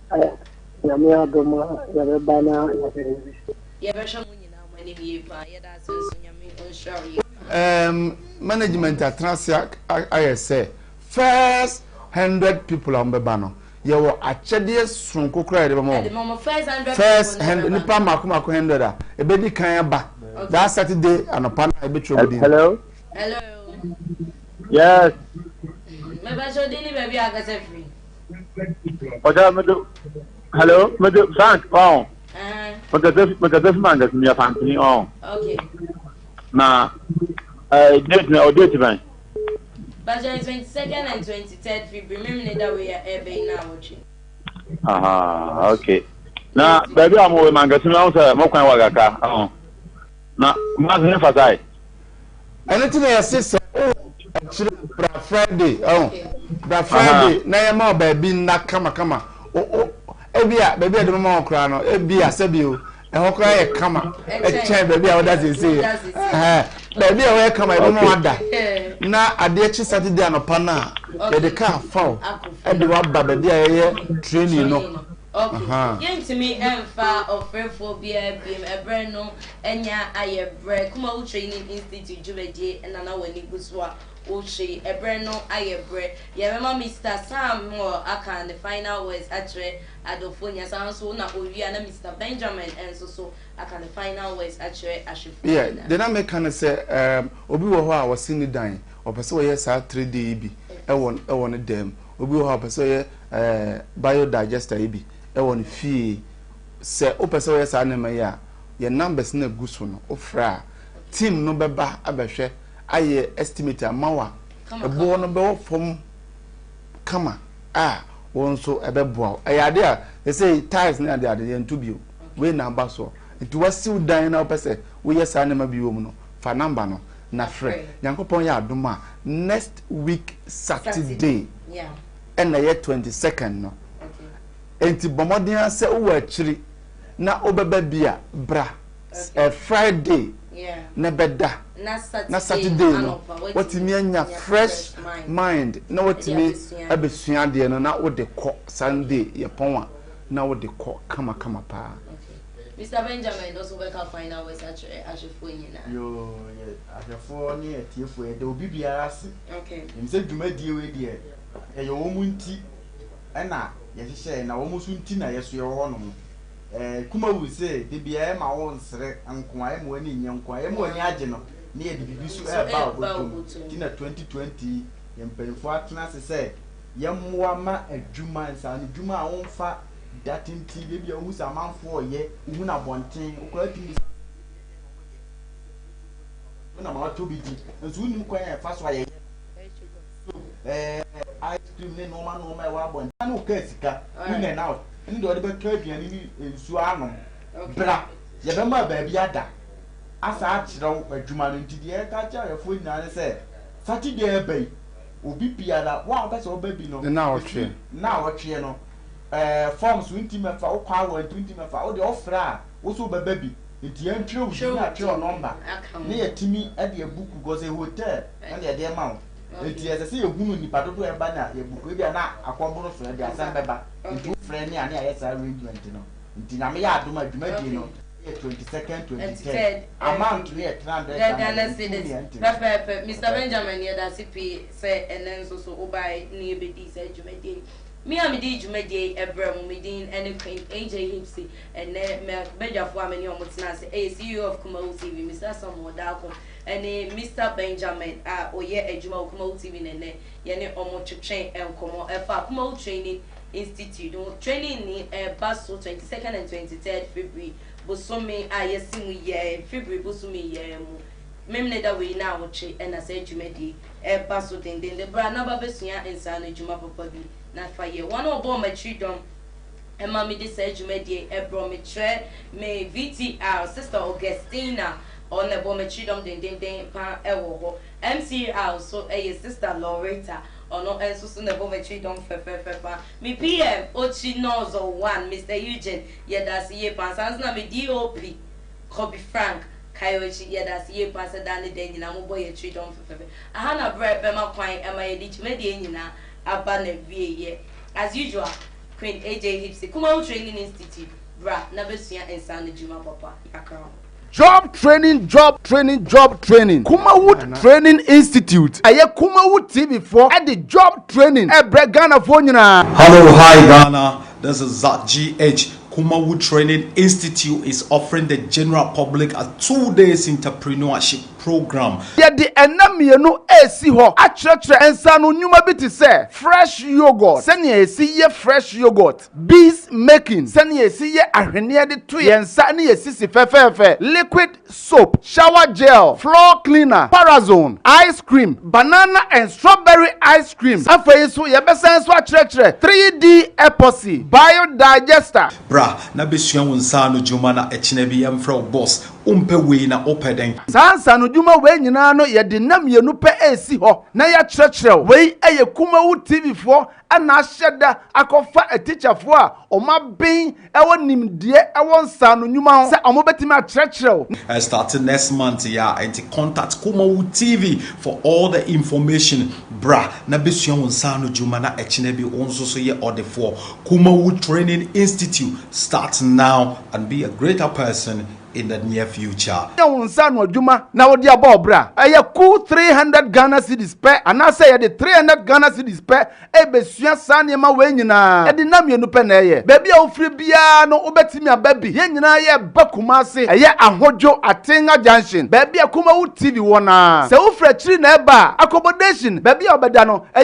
Nyame adom a yɛbɛba na yɛabɛhwɛ bi. Yɛbɛhwɛ mo nyinaa mo anim yie paa yɛda ase nso Nyame ɔnhyira wo yie paa. Um, management atena ase ayɛ sɛ first 100 people a wɔbɛba no Yɛwɔ akyɛdeɛ soronko koraa a yɛde bɛma wɔn. First hundred nipa mako mako hundred a ebedi kan aba that Saturday anɔpa no a ebetwerɛ wɔn din. Hello. Hello. Yes. Mɛbɛkyɛ odi ni baabi a akasa firi. Ɔsɛ mɛdo hello mɛdo Frank ɔn. Mɛkasa mɛkasa fi ma nkasi mi yɛ fantini ɔn. Okay. Na ɛɛ date na ɔ date bɛn. Bajai 22nd and 23rd February Memeneda wei a ɛreba yi naawɔtwe. Aha, okay. Na baabi a mo wɔ mankasi no ahụ sɛ mo kwan wɔ kakra ɔho. Na Kumasi ne fa sae. Ɛno ti na yɛse sɛ wowɔ akyire bra Friday ɔho. Bra Friday na yɛma wo baabi nna kamakama. O o ebi a baabi a yɛde bɛma wo koraa no ebi a sɛbi o ɛhɔ koraa yɛ kama ɛkyɛn baabi a wɔda sese ɛhɛn baabi a wɔyɛ kama yɛbɛma wada na adeɛ kye Saturday anɔpa no a yɛde kaa faw ɛde waba baabi a yɛyɛ training no. Yɛntumi mfa ɔfrɛfoɔ biara biem ɛberɛ no anya ayɛ berɛ Kumawu Training Institute dwumadie na na w'ani gu so a wohwɛ yi ɛberɛ no ayɛ berɛ yɛbɛma Mister Samuel aka ne final words akyerɛ Adɔfoɔ nyinaa, saa nso na ɔwie a na Mister Benjamin nso so aka ne final words akyerɛ ahwɛfoɔ Yeah, nyinaa. deɛ na meka ne sɛ um, obi wɔ hɔ a ɔsi ne dan, ɔpɛ sɛ ɔyɛ saa 3D yi bi ɛwɔ ɛwɔ ne dan mu. Obi wɔ hɔ a ɔpɛ sɛ ɔyɛ eh, biodigester yi bi ɛwɔ ne fie. Sɛ wopɛ sɛ ɔyɛ saa nneɛma yi a, yɛn numbers no egu so no, wofrɛ a, team no bɛba abɛhwɛ ayɛ estimate ama wo a, ɛboɔ no bɛwɔ fam kama a wo nso ɛbɛboa wo. Ɛyɛ ade a sɛsɛi tiles ne ade ade yɛnto bio. Wei na aba soɔ. Nti wasiw dan na wopɛ sɛ woyɛ saa nneɛma bi wɔ mu no, fa number no na frɛ. Nyankopɔn yɛ adom a next week Saturday ɛna ɛyɛ 22nd no. Nti bɔ mmɔden ara sɛ wowɔ akyiri. Na wobɛba bi a, bra Friday na bɛda na Saturday no watumi anya fresh mind na watumi abɛsua adeɛ no na wode kɔ Sunday yɛpɔn a na wode kɔ kamakama paa. Mr. Benjamin nso bɛka final words akyerɛ ahwɛfoɔ nyinaa. Yoo, yɛ ahwɛfoɔ ne atiefoɔ, yɛda obi biara ase. Nim sɛ dwumadie wei deɛ, ɛyɛ wɔn nti ɛna yɛhyehyɛɛ, na wɔn nso nti na yɛso yɛwɔ hɔnom. Kumawu se de bia ɛma wo nsere nko a, ɛma w'ani nyɛ nko a, ɛma w'ani agye no na yɛde biribi so ɛreba wo bɔtɔm. Nti na 2020 yɛn mpanyinfoɔ atena ase sɛ yɛmmoa ma adwuma, nsaano dwuma a wɔmfa da tenten bi, ebia wohu sɛ amanfoɔ reyɛ, wohu no abɔnten, wokora tumi bisa sɛ wonam a watɔ bi di, nso wonim kwan a ɛfa so a yɛyɛ no. Ice cream ne nneɛma nneɛma ɛwɔ abɔnten na wokaa sika in and out ɛne deɛ ɔde bɛtɔ aduane ne nsuo anom. Bra, yɛbɛma baabi ada asa akyerɛ wo adwuma no. Nti deɛ ɛka kyerɛ ahwɛfoɔ nyinaa ne sɛ Saturday ɛba yi, obi biara wo a wopɛ sɛ woba bi no, Ne naawɔtweɛ. Naawɔtweɛ no, forms wonti mɛfa wo kɔ awɔ nti wonti mɛfa wo deɛ, wofrɛ a wo so wobɛba bi, nti yɛntwerɛ wo din ne atwerɛ nɔmba ne yɛtumi de abuku because hotel ɛna yɛde ma wo, nti ɛsɛ sɛ yɛhunu nipa dodoɔ a ɛba na yɛbuku, ebi a na akɔboro so ɛde asɛm bɛba, nti wofrɛ ne a ne ayɛ saa arrangement no. Nti Nyame yɛ adom a, dwumadie no yɛ 22nd, 23rd, amount no yɛ 300 Ghana cedis pɛpɛɛpɛ. Mr Benjamin, yɛda ase pii sɛ ɛnɛ nso so wobae na yɛbɛdii saa dwumadie yi. Me a mede dwumadie yi ɛbrɛ mo, me din ne Queen AJ Hipsy. Ɛnɛ badwafoɔ a me ne ɔmo tena ase ɛyɛ CEO of Kumawu TV, Mr Samuel Darko, ɛne Mr Benjamin a ɔyɛ adwuma wɔ Kumawu TV, na ɛnɛ yɛne ɔmo twetwe nkɔmmɔ ɛfa Kumawu Training Institute ho. Training ni ɛba so 22nd and 23rd February bosome a yɛsi mu yɛ, February bosome yɛ mu, Memene da wei na awotwe ɛna sɛ dwumadie ɛba so dendenden. Bra na ba bɛsua nsa no adwuma papa bi na fa yɛ. Wɔn a wɔbɔ wɔn akyiri dɔm ɛma me de saa dwumadie ɛbrɔ me, kyerɛ me VTR Sister Augustina, ɔno na ɛbɔ m'akyiri dɔm dendenden pa ɛwɔ hɔ. MCR so ɛyɛ Sister Loretta, ɔno nso so na ɛbɔ m'akyiri dɔm fɛfɛɛfɛ pa. Me PM Ochi Nɔɔzɔ one, Mr Eugene, yɛda ase yie pa. Nsa nso na me DOP Kobe Frank Kayochi, yɛda ase yie pa sɛ daa ne da nyinaa mobɔ yɛ akyiri dɔm fɛfɛɛfɛ. Aha na berɛ bɛma kwan ɛma yɛde dwumadie nyinaa aba na wieɛ. As usual, Queen AJ Hipsy, Kumawu Training Institute, bra na bɛsua nsa no dwuma papa akra ho. Job training, job training, job training. Kumawood Training Institute, ɛyɛ Kumawood TV foɔ ɛde job training ɛbrɛ Ghanafoɔ nyinaa. Hello, hi Ghana. This is Zat GH. Kumawood Training Institute is offering the general public a 2 days entrepreneurship program. Yɛde ɛnna mmienu esi hɔ akyerɛkyerɛ nsa no nnwuma bi te sɛ fresh yogurt, sɛnea esi yɛ fresh yogurt, beads making, sɛnea esi yɛ ahwenneɛ de to yɛn nsa ne yɛ sisi fɛfɛɛfɛ, liquid soap, shower gel, floor cleaner, parazone, ice cream, banana and strawberry ice cream. Afei nso yɛbɛsan nso akyerɛkyerɛ 3D epoxy, biodigester. Bra na bɛsua wo nsa ano dwuma na ɛkyena bi yɛmfrɛ wo boss. Wompɛ wei na wopɛ dɛn? Saa nsanodwuma wei nyinaa no, yɛde nna mmienu pɛ esi hɔ na yɛakyerɛkyerɛw. Wei yɛ Kumawu TV foɔ ɛna ahyɛ da akɔfa atikyafoɔ a ɔmo aben ɛwɔ nimdeɛ ɛwɔ nsano nnwuma ho sɛ ɔmo bɛtumi akyerɛkyerɛw. Starting next month, yeah. And to contact Kumawu TV for all the information. Bra na bɛsua wo nsa ano dwuma na ɛkyena bi wo nso so yɛ ɔdefoɔ. Kumawu Training Institute, start now and be a greater person in the near future. Yɛ wo nsa ano adwuma na wode abɔ ɔbra. Ɛyɛ ku 300 Ghana cedis pɛ, anaasɛ yɛde 300 Ghana cedis pɛ ɛbɛsua saa nneɛma wei nyinaa. Ɛde nna mmienu pɛ na ɛyɛ. Baabi a wofiri biara no, wobɛtumi aba bi. Yɛn nyinaa yɛba Kumase, ɛyɛ Ahodwo Atenga Junction, baabi a Kumawu TV wɔ naa. Sɛ wofiri akyiri na ɛba a, accommodation, baabi a wobɛda no, ɛyɛ